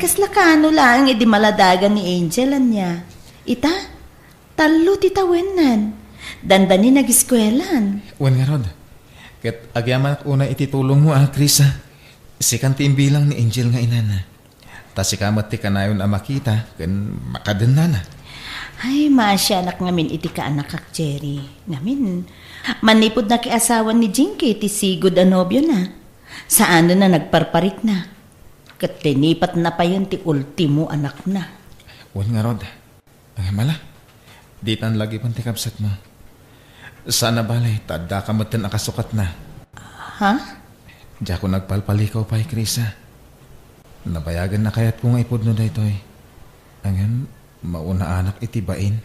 Kasla kaano laeng idi maladagan ni Angel, ania? Ita? Tallo ti tawennan. Dandani nagiskuelan. Wen ngarud. Ket agyamanak unay iti tulongmo, a, Krisa. Sikan ti imbilang ni Angel nga inana. Ta sika met ti kanayon a makita ken makadennana. Ay, maasianak ngamin iti kaanakak, Jerry. Ngamin, manipud nakiasawan ni Jinky ti sigud a nobiona, saanen a nagparparikna. Ket linipatna payen ti ultimo anakna. Wen ngarud. Ngem ala, ditan lagipen ti kabsatmo. Saan a bale, ta addaka metten a kasukatna. Ha? Diakon agpalpalikaw pay, Krisa. Nabayagen a kayatko nga ipudno daytoy. Ngem, maunaanak iti bain.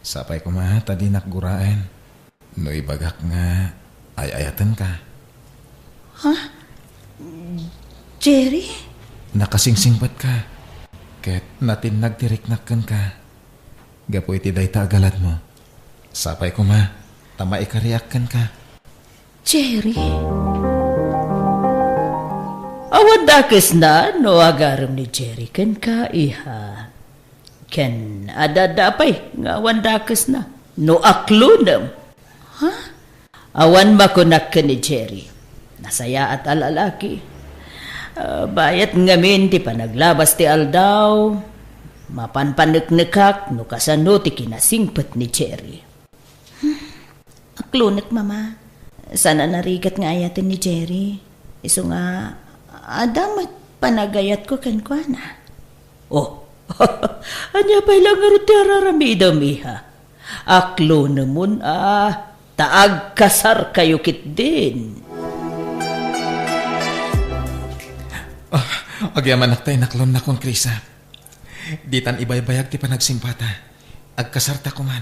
Sapay koma ta dinak guraen. No ibagak nga ay-ayatenka. Ha? Jerry? Nakasingsingpetka, ket natinnag ti riknak kenka. Gapu iti dayta a galadmo, sapay koma ta maikariak kenka. Jerry? Awan dakesna no agarem ni Jerry kenka, iha. Ken adda pay nga awan dakesna no aklonem. Ha? Awan makunak ken ni Jerry. Nasayaat a lalaki. Ah, bayat ngamin ti panaglabas ti aldaw, mapanpaneknekak no kasano ti kinasingpet ni Jerry. Aklonek, Mama. Saan a narigat nga ayaten ni Jerry. Isu nga, adda met panagayatko kenkuana. Oh, ania pay la ngarud ti araramidem, iha? Aklonemon a, ta agkasarkayo ketdin. Ah, agyamanak ta inaklonnakon, Krisa. Ditan ibaybayag ti panagsimpata. Agkasarta koman.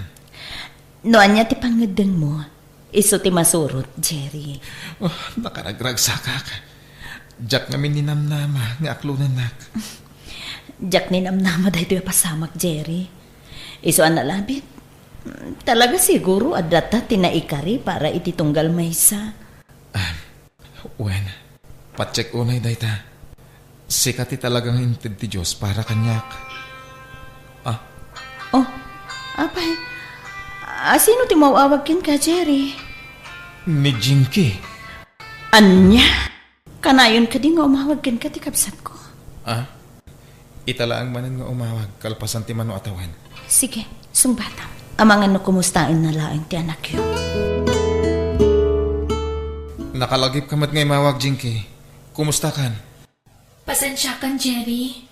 No ania ti pangngeddengmo, isu ti masurot, Jerry. Oh, nakaragragsakak. Diak ngamin ninamnama nga aklonennak. Diak ninamnama daytoy a pasamak, Jerry. Isu a nalabit, talaga siguro adda ta ti naikari para iti tunggal maysa. Ah, wen, patiek unay dayta. Sika ti talagang inted ti Dios para kaniak. Ah. Oh, apay, a, sino ti maawag kenka, Jerry? Ni Jinky. Ania? Kanayon kadi nga umawag kenka ti kabsatko? Ah? Ita laeng manen nga umawag kalpasan ti mano a tawen. Sige, sungbatam. Amangan no kumustaenna laeng ti anakyo. Nakalagipka met nga imawag, Jinky. Kumustakan? Pasensiakan, Jerry.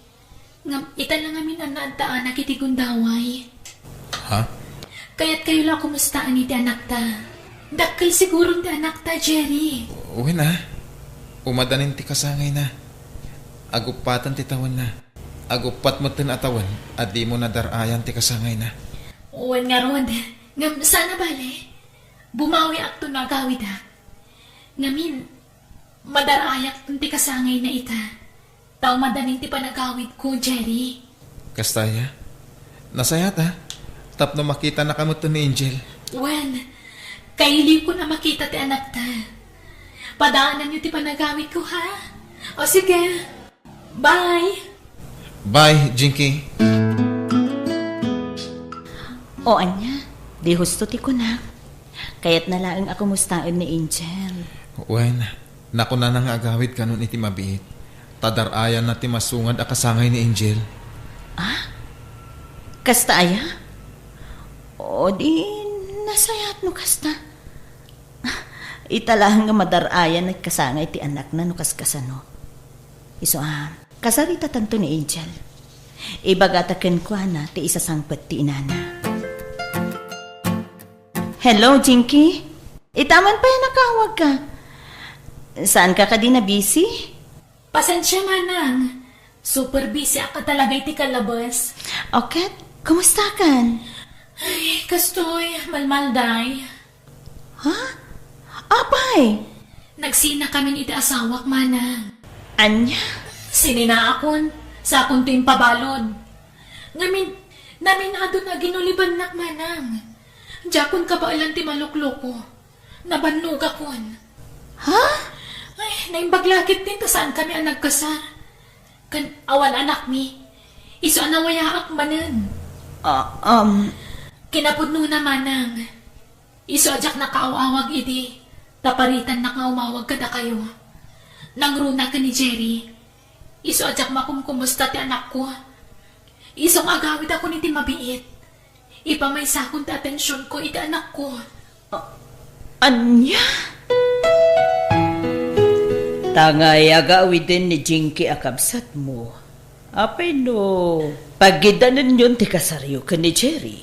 Ngem ita la ngamin a naaddaak iti gundaway. Ha? Kayatkayo la a kumustaen iti anakta. Dakkel siguron ti anakta, Jerry. Wen a. Umadanin ti kasangayna. Aguppatan ti tawenna. Aguppat metten a tawen a dimo nadar-ayan ti kasangayna. Wen ngarud, ngem saan a bale. Bumawiakto no agawidak. Ngamin, madar-ayak ti kasangayna ita. Ta umadanin ti panagawidko, Jerry. Kasta aya? Nasayaat a. Tapno makitanaka met ni Angel. Wen, kailiwkon a makita ti anakta. Padaananyo ti panagawidko, ha? O sige. Bye. Bye, Jinky. O ania, di husto ti kunak. Kayatna laeng a kumustaen ni Angel. Wen, nakunana nga agawid kanon iti mabiit. Ta dar-ayanna ti masungad a kasangay ni Angel. Ah? Kasta aya? O di, nasayaat no kasta. Ita laeng nga madar-ayan a kasangay ti anakna no kaskasano. Isu a, kasaritatanto ni Angel. Ibagata kenkuana ti isasangpet ti inana. Hello, Jinky. Ita man pay a nakaawagka. Saanka kadi nabisi? Pasensia, manang. Super busy ak talaga iti kalabas. O ket, kumustakan? Ay, kastoy, malmalday. Ha? Apay? Nagsinakamin iti asawak, manang. Ania? Sininaakon, sakonto impabalud. Ngamin, naminadon a ginulibannak, manang. Diakon kabaelan ti malukloko. Nabannogakon. Ha? Ay, naimbag la ketdin ta saankami a nagkasar. Ken awan anakmi. Isu a nawayaak manen. Ah, um. Kinapudnona, manang. Isu a diak nakaaw-awag idi, ta paritannak nga umawag kadakayo. Nangruna ken ni Jerry. Isu a diak makumkumusta ti anakko. Isu nga agawidakon iti mabiit. Ipamaysakon ti atensionko iti anakko. A-, ania? Tangay agawiden ni Jinky a kabsatmo. Apay no pagiddanenyon ti kasaryo ken ni Jerry?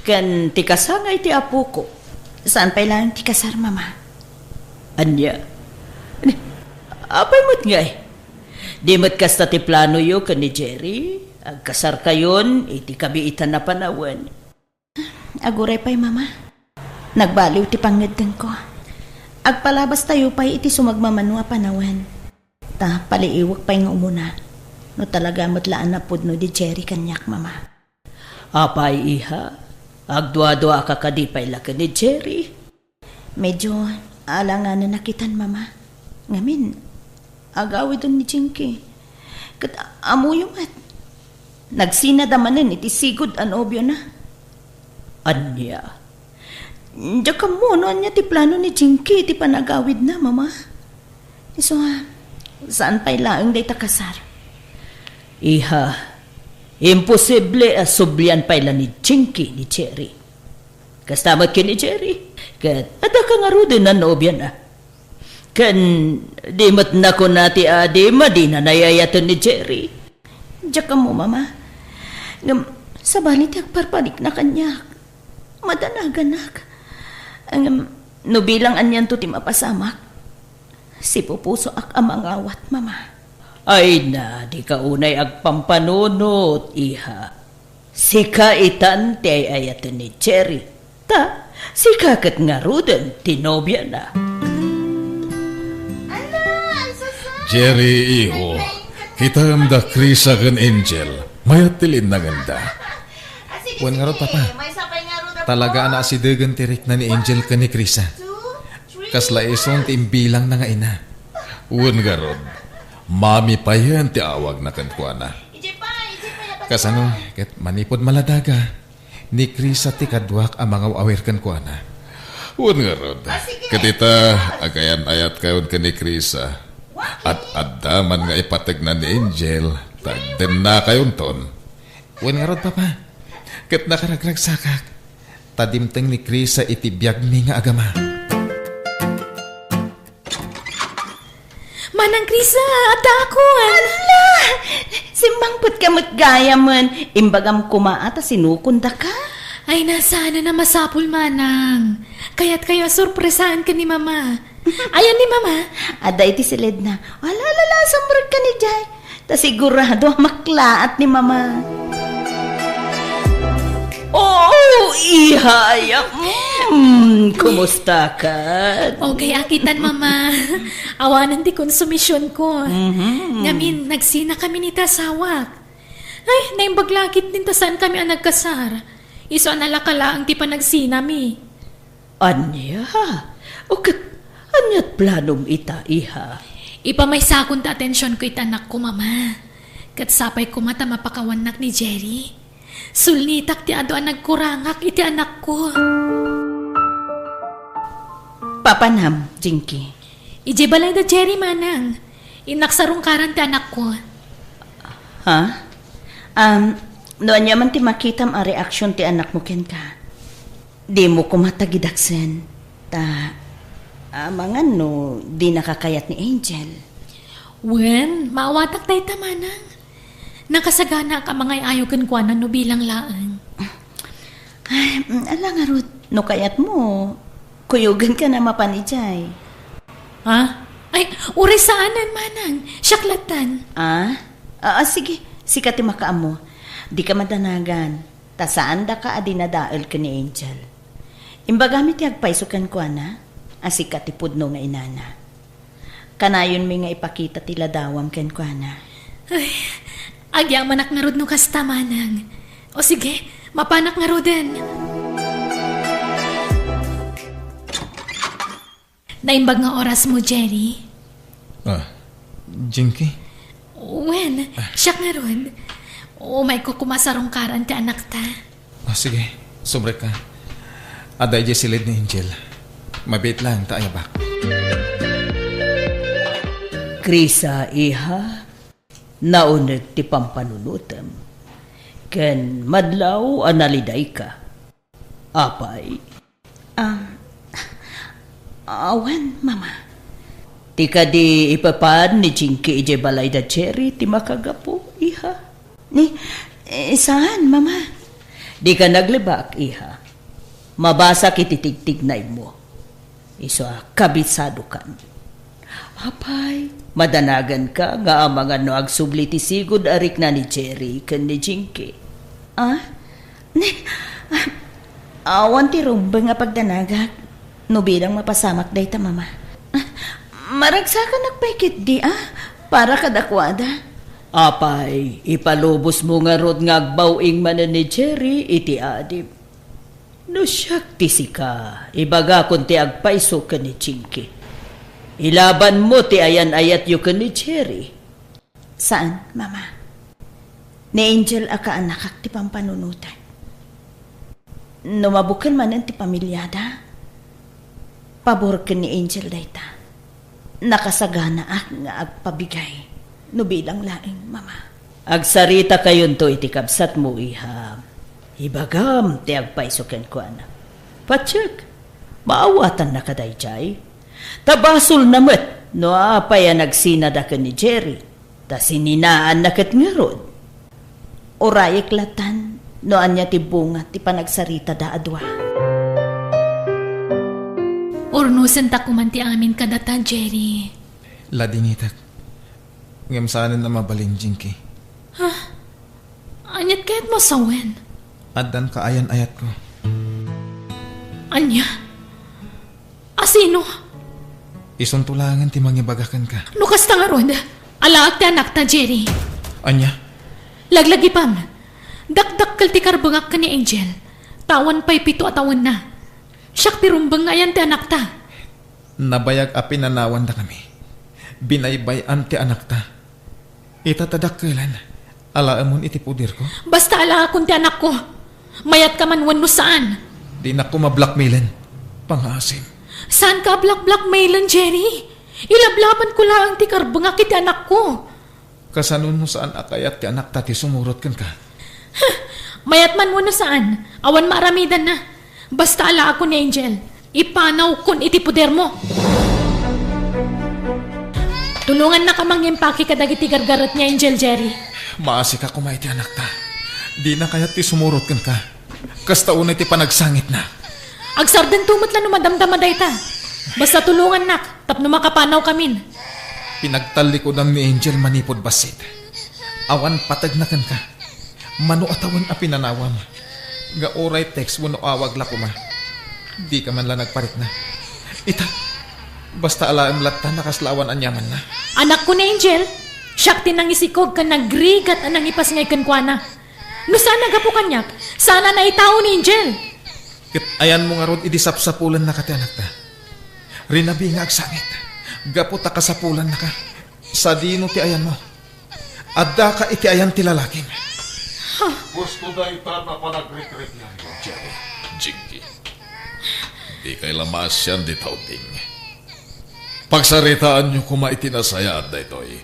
Ken ti kasangay ti apoko. Saan pay laeng ti kasar, Mama? Ania? Apay met ngay? Di met kasta ti planoyo ken ni Jerry? Agkasarkayon iti kabiitan a panawen. Aguray pay, Mama. Nagbaliw ti pangngeddengko. Agpalabastayo pay iti sumagmamano a panawen. Ta paliiwek pay nga umuna. No talaga met la a napudno di Jerry kaniak, Mama. Apay, iha? Agduaduaka kadi pay la ken ni Jerry? Medyo alanganan a kitan, Mama. Ngamin, agawiden ni Jinky. Ket ammoyo met. Nagsinada manen iti sigud a nobiona. Ania? Diak ammo no ania ti plano ni Jinky iti panagawidna, Mama. Isu a, saan pay laeng dayta kasar? Iha, imposible a sublian pay la ni Jinky ni Jerry. Kasta met ken ni Jerry. Ket adda ka ngaruden a nobiana. Ken di met nakuna ti adi, madina nayayaten ni Jerry. Diak ammo, Mama. Ngem, sabali ti agparparikna kaniak. Madanaganak. Ngem, no bilang anianto ti mapasamak, sipupusoak a mangawat, Mama. Ay na, dika unay agpampanunot, iha. Sika itan ti ay-ayaten ni Jerry. Ha? Sika ket ngaruden ti nobiana. Jerry, iho, kitaem da Krisa ken Angel. Mayat ti linnangenda. Wen ngarud, Papa. Talaga a naasidegen ti rikna ni Angel ken ni Krisa. Kasla isun ti imbilangna nga ina. Wen ngarud, Mami payen ti awagna kenkuana. Kasano ket manipud maladaga, ni Krisa ti kaduak a mangaw-awir kenkuana. Wen ngarud, ket ita, agayan-ayatkayon ken ni Krisa. At adda man nga ipategna ni Angel, ta agdennakayonton. Wen ngarud, Papa, ket nakaragragsakak, ta dimteng ni Krisa iti biagmi nga agama. Manang Krisa, addaakon! Hala! Simmangpetka met gayamen. Imbagam koma a ta sinukondaka. Ay, na, saanen a masapul, Manang. Kayatkayo a sorpresaan ken ni Mama. Ayan ni Mama. Adda iti siledna. Ala, ala, ala, sumrekka idiay. Ta sigurado a maklaat ni Mama. Oh, iha, ya. Mm, kumusta ka? Okay, akitan, Mama. Awanen ti konsumisionko. Mhm. Ngamin, nagsina kami ni ti asawak. Ay, naimbag la ketdin ta saan kami a nagkasar. Isu a nalaka laeng ti panagsinami. Ania? O ket, aniat planom ita, iha? Ipamaysakon ti atensionko iti anakko, Mama. Ket sapay koma ta mapakawannak ni Jerry. Sulnitak ti adu a nagkurangak iti anakko. Papanam, Jinky? Idiay balay da Jerry, Manang. Innak sarungkaran ti anakko. Ha? Um, no ania man ti makitam a reaksion ti anakmo kenka? Dimo koma tagidaksen, ta amangan no dinaka kayat ni Angel. Wen, maawatak dayta, Manang. Nakasaganaak a mangay-ayo kenkuana no bilang laeng. Ay, mm, ala ngarud, no kayatmo, kuyogenka a mapan idiay. Ha? Ay, uray saanen, Manang. Siak lattan. Ah? Ah, ah, sige, sika ti makaammo. Dika madanagan. Ta saandaka a dinadael ken ni Angel. Imbagami ti agpayso kenkuana a sika ti pudno nga inana. Kanayonmi nga ipakita ti ladawam kenkuana. Ay, agyamanak ngarud no kasta, Manang. O sige, mapanak ngaruden. Naimbag nga orasmo, Jerry. Ah, Jinky? Wen, siak ngarud. Umayko koma sarungkaran ti anakta. Ah, sige, sumrekka. Adda idiay siled ni Angel. Mabiit laeng ta ayabak. Krisa, iha, nauneg ti pampanunotem. Ken madlaw a nalidayka. Apay? Ah, awan, Mama. Ti kadi ipapan ni Jinky idiay balay da Jerry ti makagapu, iha? Ni, eh, saan, Mama? Dika naglibak, iha. Mabasak iti tigtignaymo. Isu a kabisadokan. Apay, madanaganka nga amangan no agsubli ti sigud a rikna ni Jerry ken ni Jinky. Ah? Ne, ah, awan ti rumbeng a pagdanagak no bilang mapasamak dayta, Mama. Ah, maragsakanak pay ketdi, ah, para kadakuada. Apay, ipalubosmo ngarud nga agbaw-ing manen ni Jerry iti adim. No siak ti sika, ibagakon ti agpayso ken ni Jinky. Ilabanmo ti ayan-ayatyo ken ni Jerry. Saan, Mama. Ni Angel a kaanakak ti pampanunotan. No mabukel manen ti pamiliada, pabor ken ni Angel dayta. Nakasaganaak nga agpabigay no bilang laeng, Mama. Agsaritakayon to iti kabsatmo, iha. Ibagam ti agpayso kenkuana. Patiek, maawatannaka daydiay. Ta basolna met no apay a nagsinada ken ni Jerry, ta sininaanna ket ngarud. Urayek lattan no ania ti bunga ti panagsaritada a dua. Urnosentak koman ti amin kadata, Jerry. Ladingitek. Ngem saanen a mabalin, Jinky. Ha? Aniat kayatmo a sawen? Addan kaayan-ayatko. Ania? Asino? Isunto laengen ti mangibaga kenka. No kasta ngarud, alaek ti anakta, Jerry. Ania? Laglagipem, dakdakkel ti karbengak ken ni Angel. Ta awan pay pito a tawenna. Siak ti rumbeng nga ayan ti anakta. Nabayag a pinanawandakami. Binaybay-an ti anakta. Ita ta dakkelen, alaemon iti poderko. Basta alaekon ti anakko. Mayatkaman wenno saan. Dinak koma blackmailen. Pangaasim. Saanka a black-blackmailen, Jerry. Ilablabanko laeng ti karbengak iti anakko. Kasano no saan a kayat ti anakta ti sumurot kenka? Mayatman wenno saan, awan maaramidanna. Basta alaekon ni Angel, ipanawkon iti podermo. Tulongannaka mangimpaki kadagiti gargaret ni Angel, Jerry. Maasika koma iti anakta. Dina kayat ti sumurot kenka. Kasta unay ti panagsangitna. Agsardento met la no madamdama dayta. Basta tulongannak tapno makapanawkamin. Pinagtallikudan ni Angel manipud bassit. Awan pategna kenka. Mano a tawen a pinanawam. Nga uray text wenno awag la koma. Dika man la nagparikna. Ita, basta alaem latta, nakaslawan aniamanna. Anakko ni Angel, siak ti nangisikog ken nagrigat a nangipasngay kenkuana. No saan a gapu kaniak, saan a naitao ni Angel. Ket ayanmo ngarud idi sapsapulennaka ti anakta. Rinabi nga agsangit, gapu ta kasapulannaka. Sadino ti ayanmo? Addaka iti ayan ti lalakim. Gusto dayta a panagrikriknanyo, Jerry. Jinky, dikay la maasian dita ubing. Pagsaritaanyo koma iti nasayaat daytoy.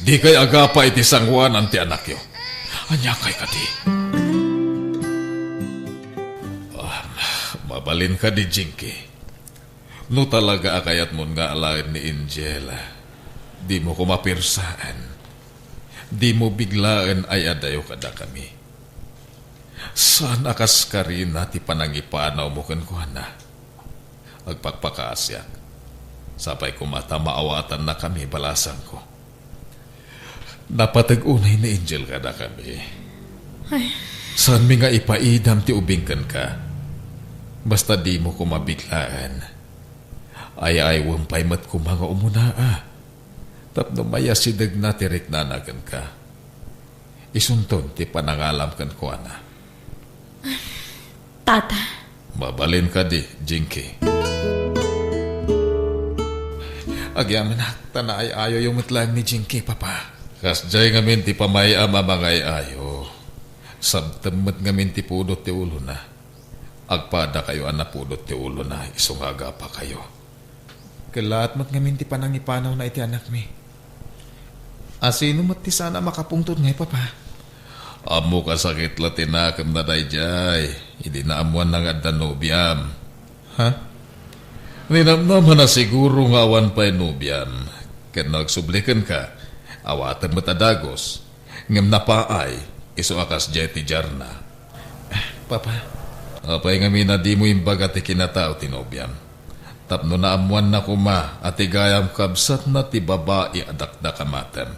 Dikay agapa iti sangoanan ti anakyo. Aniakay kadi? Ah, mabalin kadi, Jinky? No talaga a kayatmon nga alaen ni Angel, dimo koma persaen. Dimo biglaen a iadayo kadakami. Saan a kaskarina ti panangipanawmo kenkuana. Agpakpakaasiak. Sapay koma ta maawatannakami, balasangko. Napateg unay ni Angel kadakami. Ay. Saanmi nga ipaidam ti ubing kenka. Basta dimo koma biglaen. Ay-aywem pay met koma nga umunaa. Tapno mayasidegna ti riknana kenka. Isunton ti panangalam kenkuana. Tata. Mabalin kadi, Jinky? Agyamanak, ta naay-ayoyo met laeng ni Jinky, Papa. Kasdiay ngamin ti pamay-am a mangay-ayo. Sabtem met ngamin ti pudot ti ulona. Agpadakayo a napudot ti ulona isu nga agapakayo. Kellaat met ngamin ti panangipanawna iti anakmi. Asino met ti saan a makapungtot ngay, Papa? Ammok a sakit la ti nakemna daydiay idi naammoanna nga adda nobiam. Ha? Ninamnama na siguro nga awan pay nobiam. Ken no agsubli kenka, awatem met a dagus. Ngem napaay, isu a kasdiay ti diarna. Papa. Apay ngamin a dimo imbaga ti kinatao ti nobiam? Tapno naammoanna koma a ti gayam kabsatna ti babai a dakdakamatem.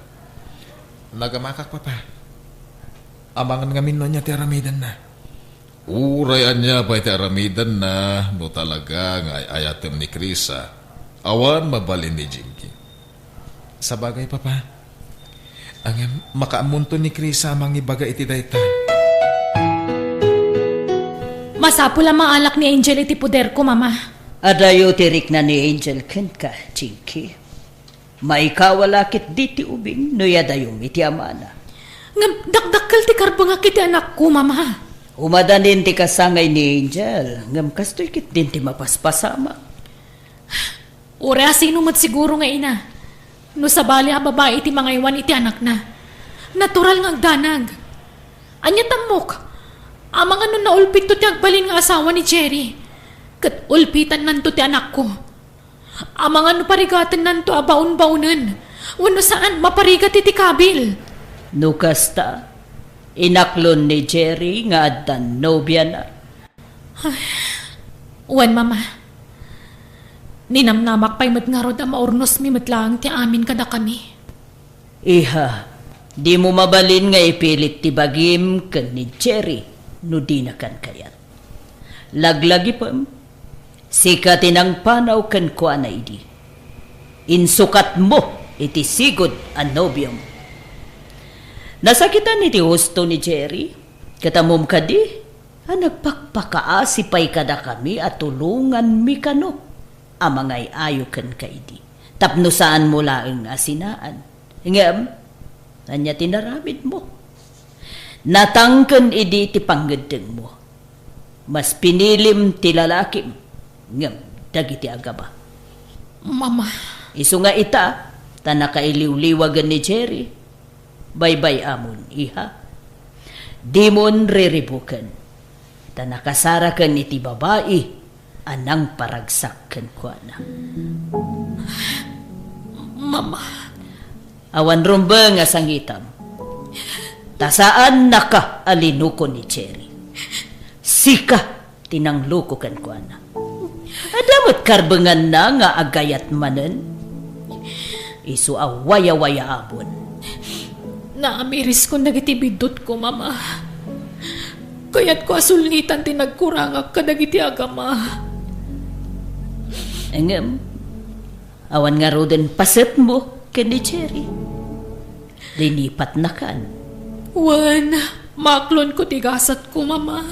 Nagamakak, Papa. Amangan ngamin no ania ti aramidenna. Uray ania pay ti aramidenna, no talaga nga ay-ayatem ni Krisa, awan mabalin ni Jinky. Sabagay, Papa. Ngem makaammonto ni Krisa a mangibaga iti dayta. Masapul a maalak ni Angel iti poderko, Mama. Adayo ti rikna ni Angel kenka, Jinky. Maikawala ketdi ti ubing no iyadayom iti amana. Ngem dakdakkel ti karbengak iti anakko, Mama. Umadanin ti kasangay ni Angel, ngem kastoy ketdin ti mapaspasamak. Uray asino met siguro nga ina, no sabali a babai ti mangaywan iti anakna, natural nga agdanag. Ania tammok? Amangan no naulpitto ti agbalin nga asawa ni Jerry, ket ulpitannanto ti anakko. Amangan no parigatennanto a baon-baonen, wenno saan, maparigat iti kabil. No kasta, inaklon ni Jerry nga addan nobiana. Ay, wen, Mama. Ninamnamak pay met ngarud a maurnosmi met laeng ti amin kadakami. Iha, dimo mabalin nga ipilit ti bagim ken ni Jerry no dina kan kayat. Laglagipem, Sika ti nangpanaw kenkuana idi. Insukatmo iti sigud a nobiom. Nasakitan iti husto ni Jerry, ket ammom kadi a nagpakpakaasi pay kadakami a tulonganmi kano a mangay-ayo kenka idi, tapno saanmo laeng a sinaan. Ngem, ania ti naramidmo? Natangken idi ti pangngeddengmo. Mas pinilim ti lalakim ngem dagiti agama. Mama. Isu nga ita, ta nakailiwliwagen ni Jerry. Baybay-amon, iha. Dimon riribuken, ta nakasaraken iti babai a nangparagsak kenkuana. Mama. Awan rumbeng a sangitam. Ta saannaka a linuko ni Jerry. Sika ti nangloko kenkuana. Adda met karbenganna nga agayat manen. Isu a wayawayaabon. Naamiriskon dagiti biddutko, Mama. Kayatko a sulngitan ti nagkurangak kadagiti agama. Ngem, awan ngaruden pasetmo ken ni Jerry. Linipatnakan. Wen, maklonko ti gasatko, Mama.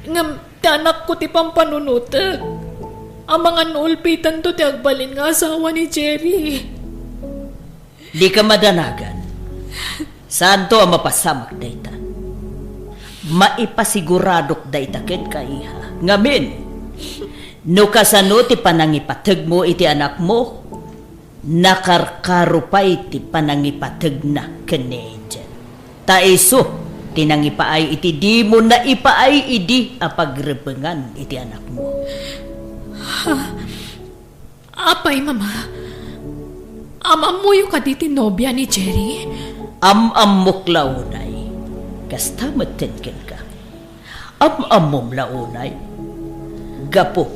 Ngem ti anakko ti pampanunotek. Amangan no ulpitanto ti agbalin nga asawa ni Jerry. Dika madanagan. Saanto a mapasamak dayta. Maipasiguradok dayta kenka, iha. Ngamin, no kasano ti panangipategmo iti anakmo, nakarkaro pay ti panangipategna ken ni Angel. Ta isu ti nangipaay iti dimo naipaay idi a pagrebengan iti anakmo. Apay, Mama? Am-ammoyo kadi ti nobia ni Jerry? Am-ammok la unay. Kasta metten kenka. Am-ammom la unay. Gapu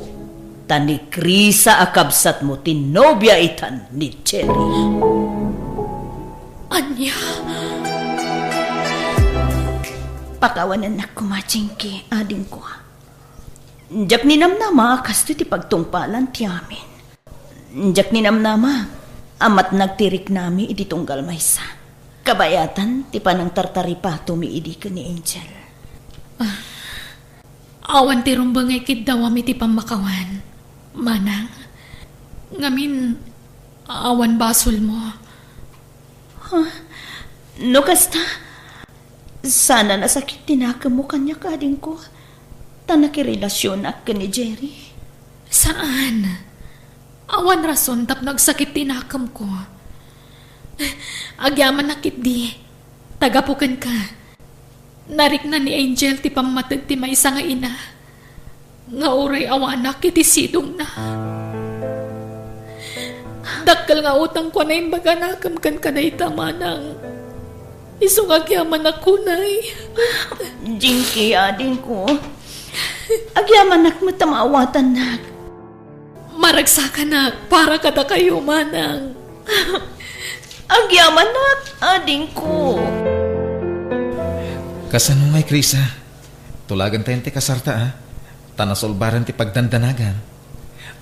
ta ni Krisa a kabsatmo ti nobia itan ni Jerry. Ania? Pakawanennak koma, Jinky, adingko. Diak ninamnama a kastoy ti pagtungpalan ti amin. Diak ninamnama a matnag ti riknami iti tunggal maysa. Kabayatan ti panangtartaripatomi idi ken ni Angel. Ah, awan ti rumbeng nga ikiddawam iti pammakawan, Manang. Ngamin, awan basolmo. Ha? No kasta, saan a nasakit ti nakemmo kaniak, adingko, ta nakirelasionak ken ni Jerry? Saan. Awan rason tapno agsakit ti nakemko. Agyamanak ketdi, ta gapu kenka, narikna ni Angel ti pammateg ti maysa nga ina nga uray awanak iti sidongna. Dakkel nga utangko a naimbaganakem kenka dayta, Manang. Isu nga agyamanak unay. Jinky, adingko. Agyamanak met a maawatannak. Maragsakanak para kadakayo, Manang. Agyamanak, adingko. Kasano ngay, Krisa? Tulagentayon ti kasarta, a? Ta nasulbaren ti pagdandanagan.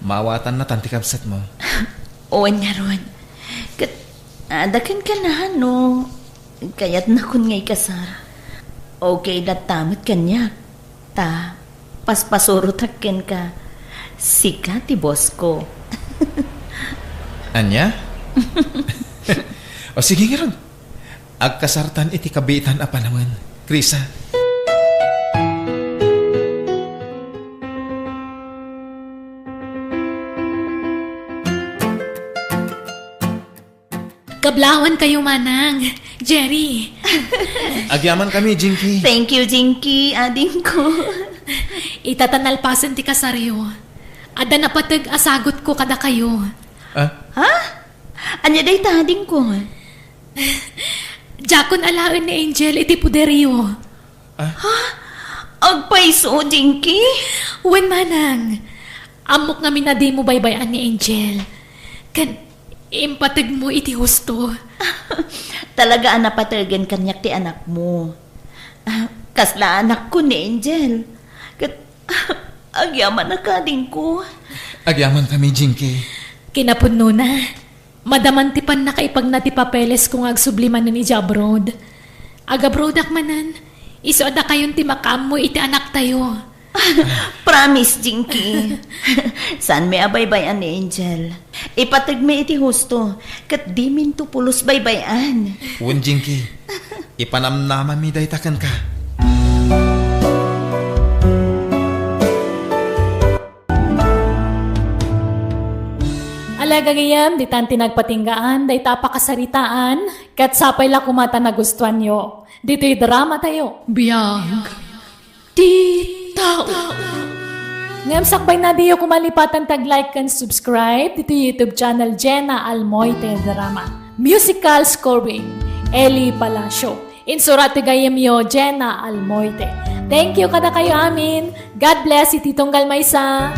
Maawatannatan ti kabsatmo. Wen ngarud. Ket, adda kenka no kayatnakon nga ikasar. Okay latta met kaniak. Ta, paspasurotak kenka. Sika ti boss ko. Ania? O sige ngarud. Agkasartan iti kabiitan a panawen, Krisa. Kablawan kayo, Manang. Jerry. Agyamankami, Jinky. Thank you, Jinky, adingko. Ita ta nalpasen ti kasaryo, adda napateg a sagutko kadakayo. Ah? Ha? Ania dayta, adingko? Diakon alaen ni Angel iti poderyo. Ah? Ha? Agpayso, Jinky? Wen, Manang. Ammok ngamin a dimo baybay-an ni Angel. Ken impategmo iti husto. Talaga a napategen kaniak ti anakmo. Ah, kasla anakko ni Angel. Ket, Agyaman a kadingko. Agyaman kami, Jinky. Kinapudnona, madaman ti pannakaipagna ti papeles ko nga agsubli manen idiay abroad. Agabroadak manen, isu a dakayon ti makaammo iti anaktayo. Promise, Jinky. Saanmi a baybay-an ni Angel. Ipatgmi iti husto, ket diminto pulos baybay-an. Wen, Jinky. Ipanamnamami dayta kenka. Ala gagayem, ditan ti nagpatinggaan dayta a pakasaritaan, ket sapay la koma ta nagustuanyo ditoy drama tayo. Biag ti tao. Ngem sakbayna, diyo koma lipatan ti ag-like ken subscribe ditoy YouTube channel Jenna Almoite Drama. Musical scoring, Eli Palacio. Insurat ti gayyemyo, Jenna Almoite. Thank you kadakayo amin. God bless iti tunggal maysa.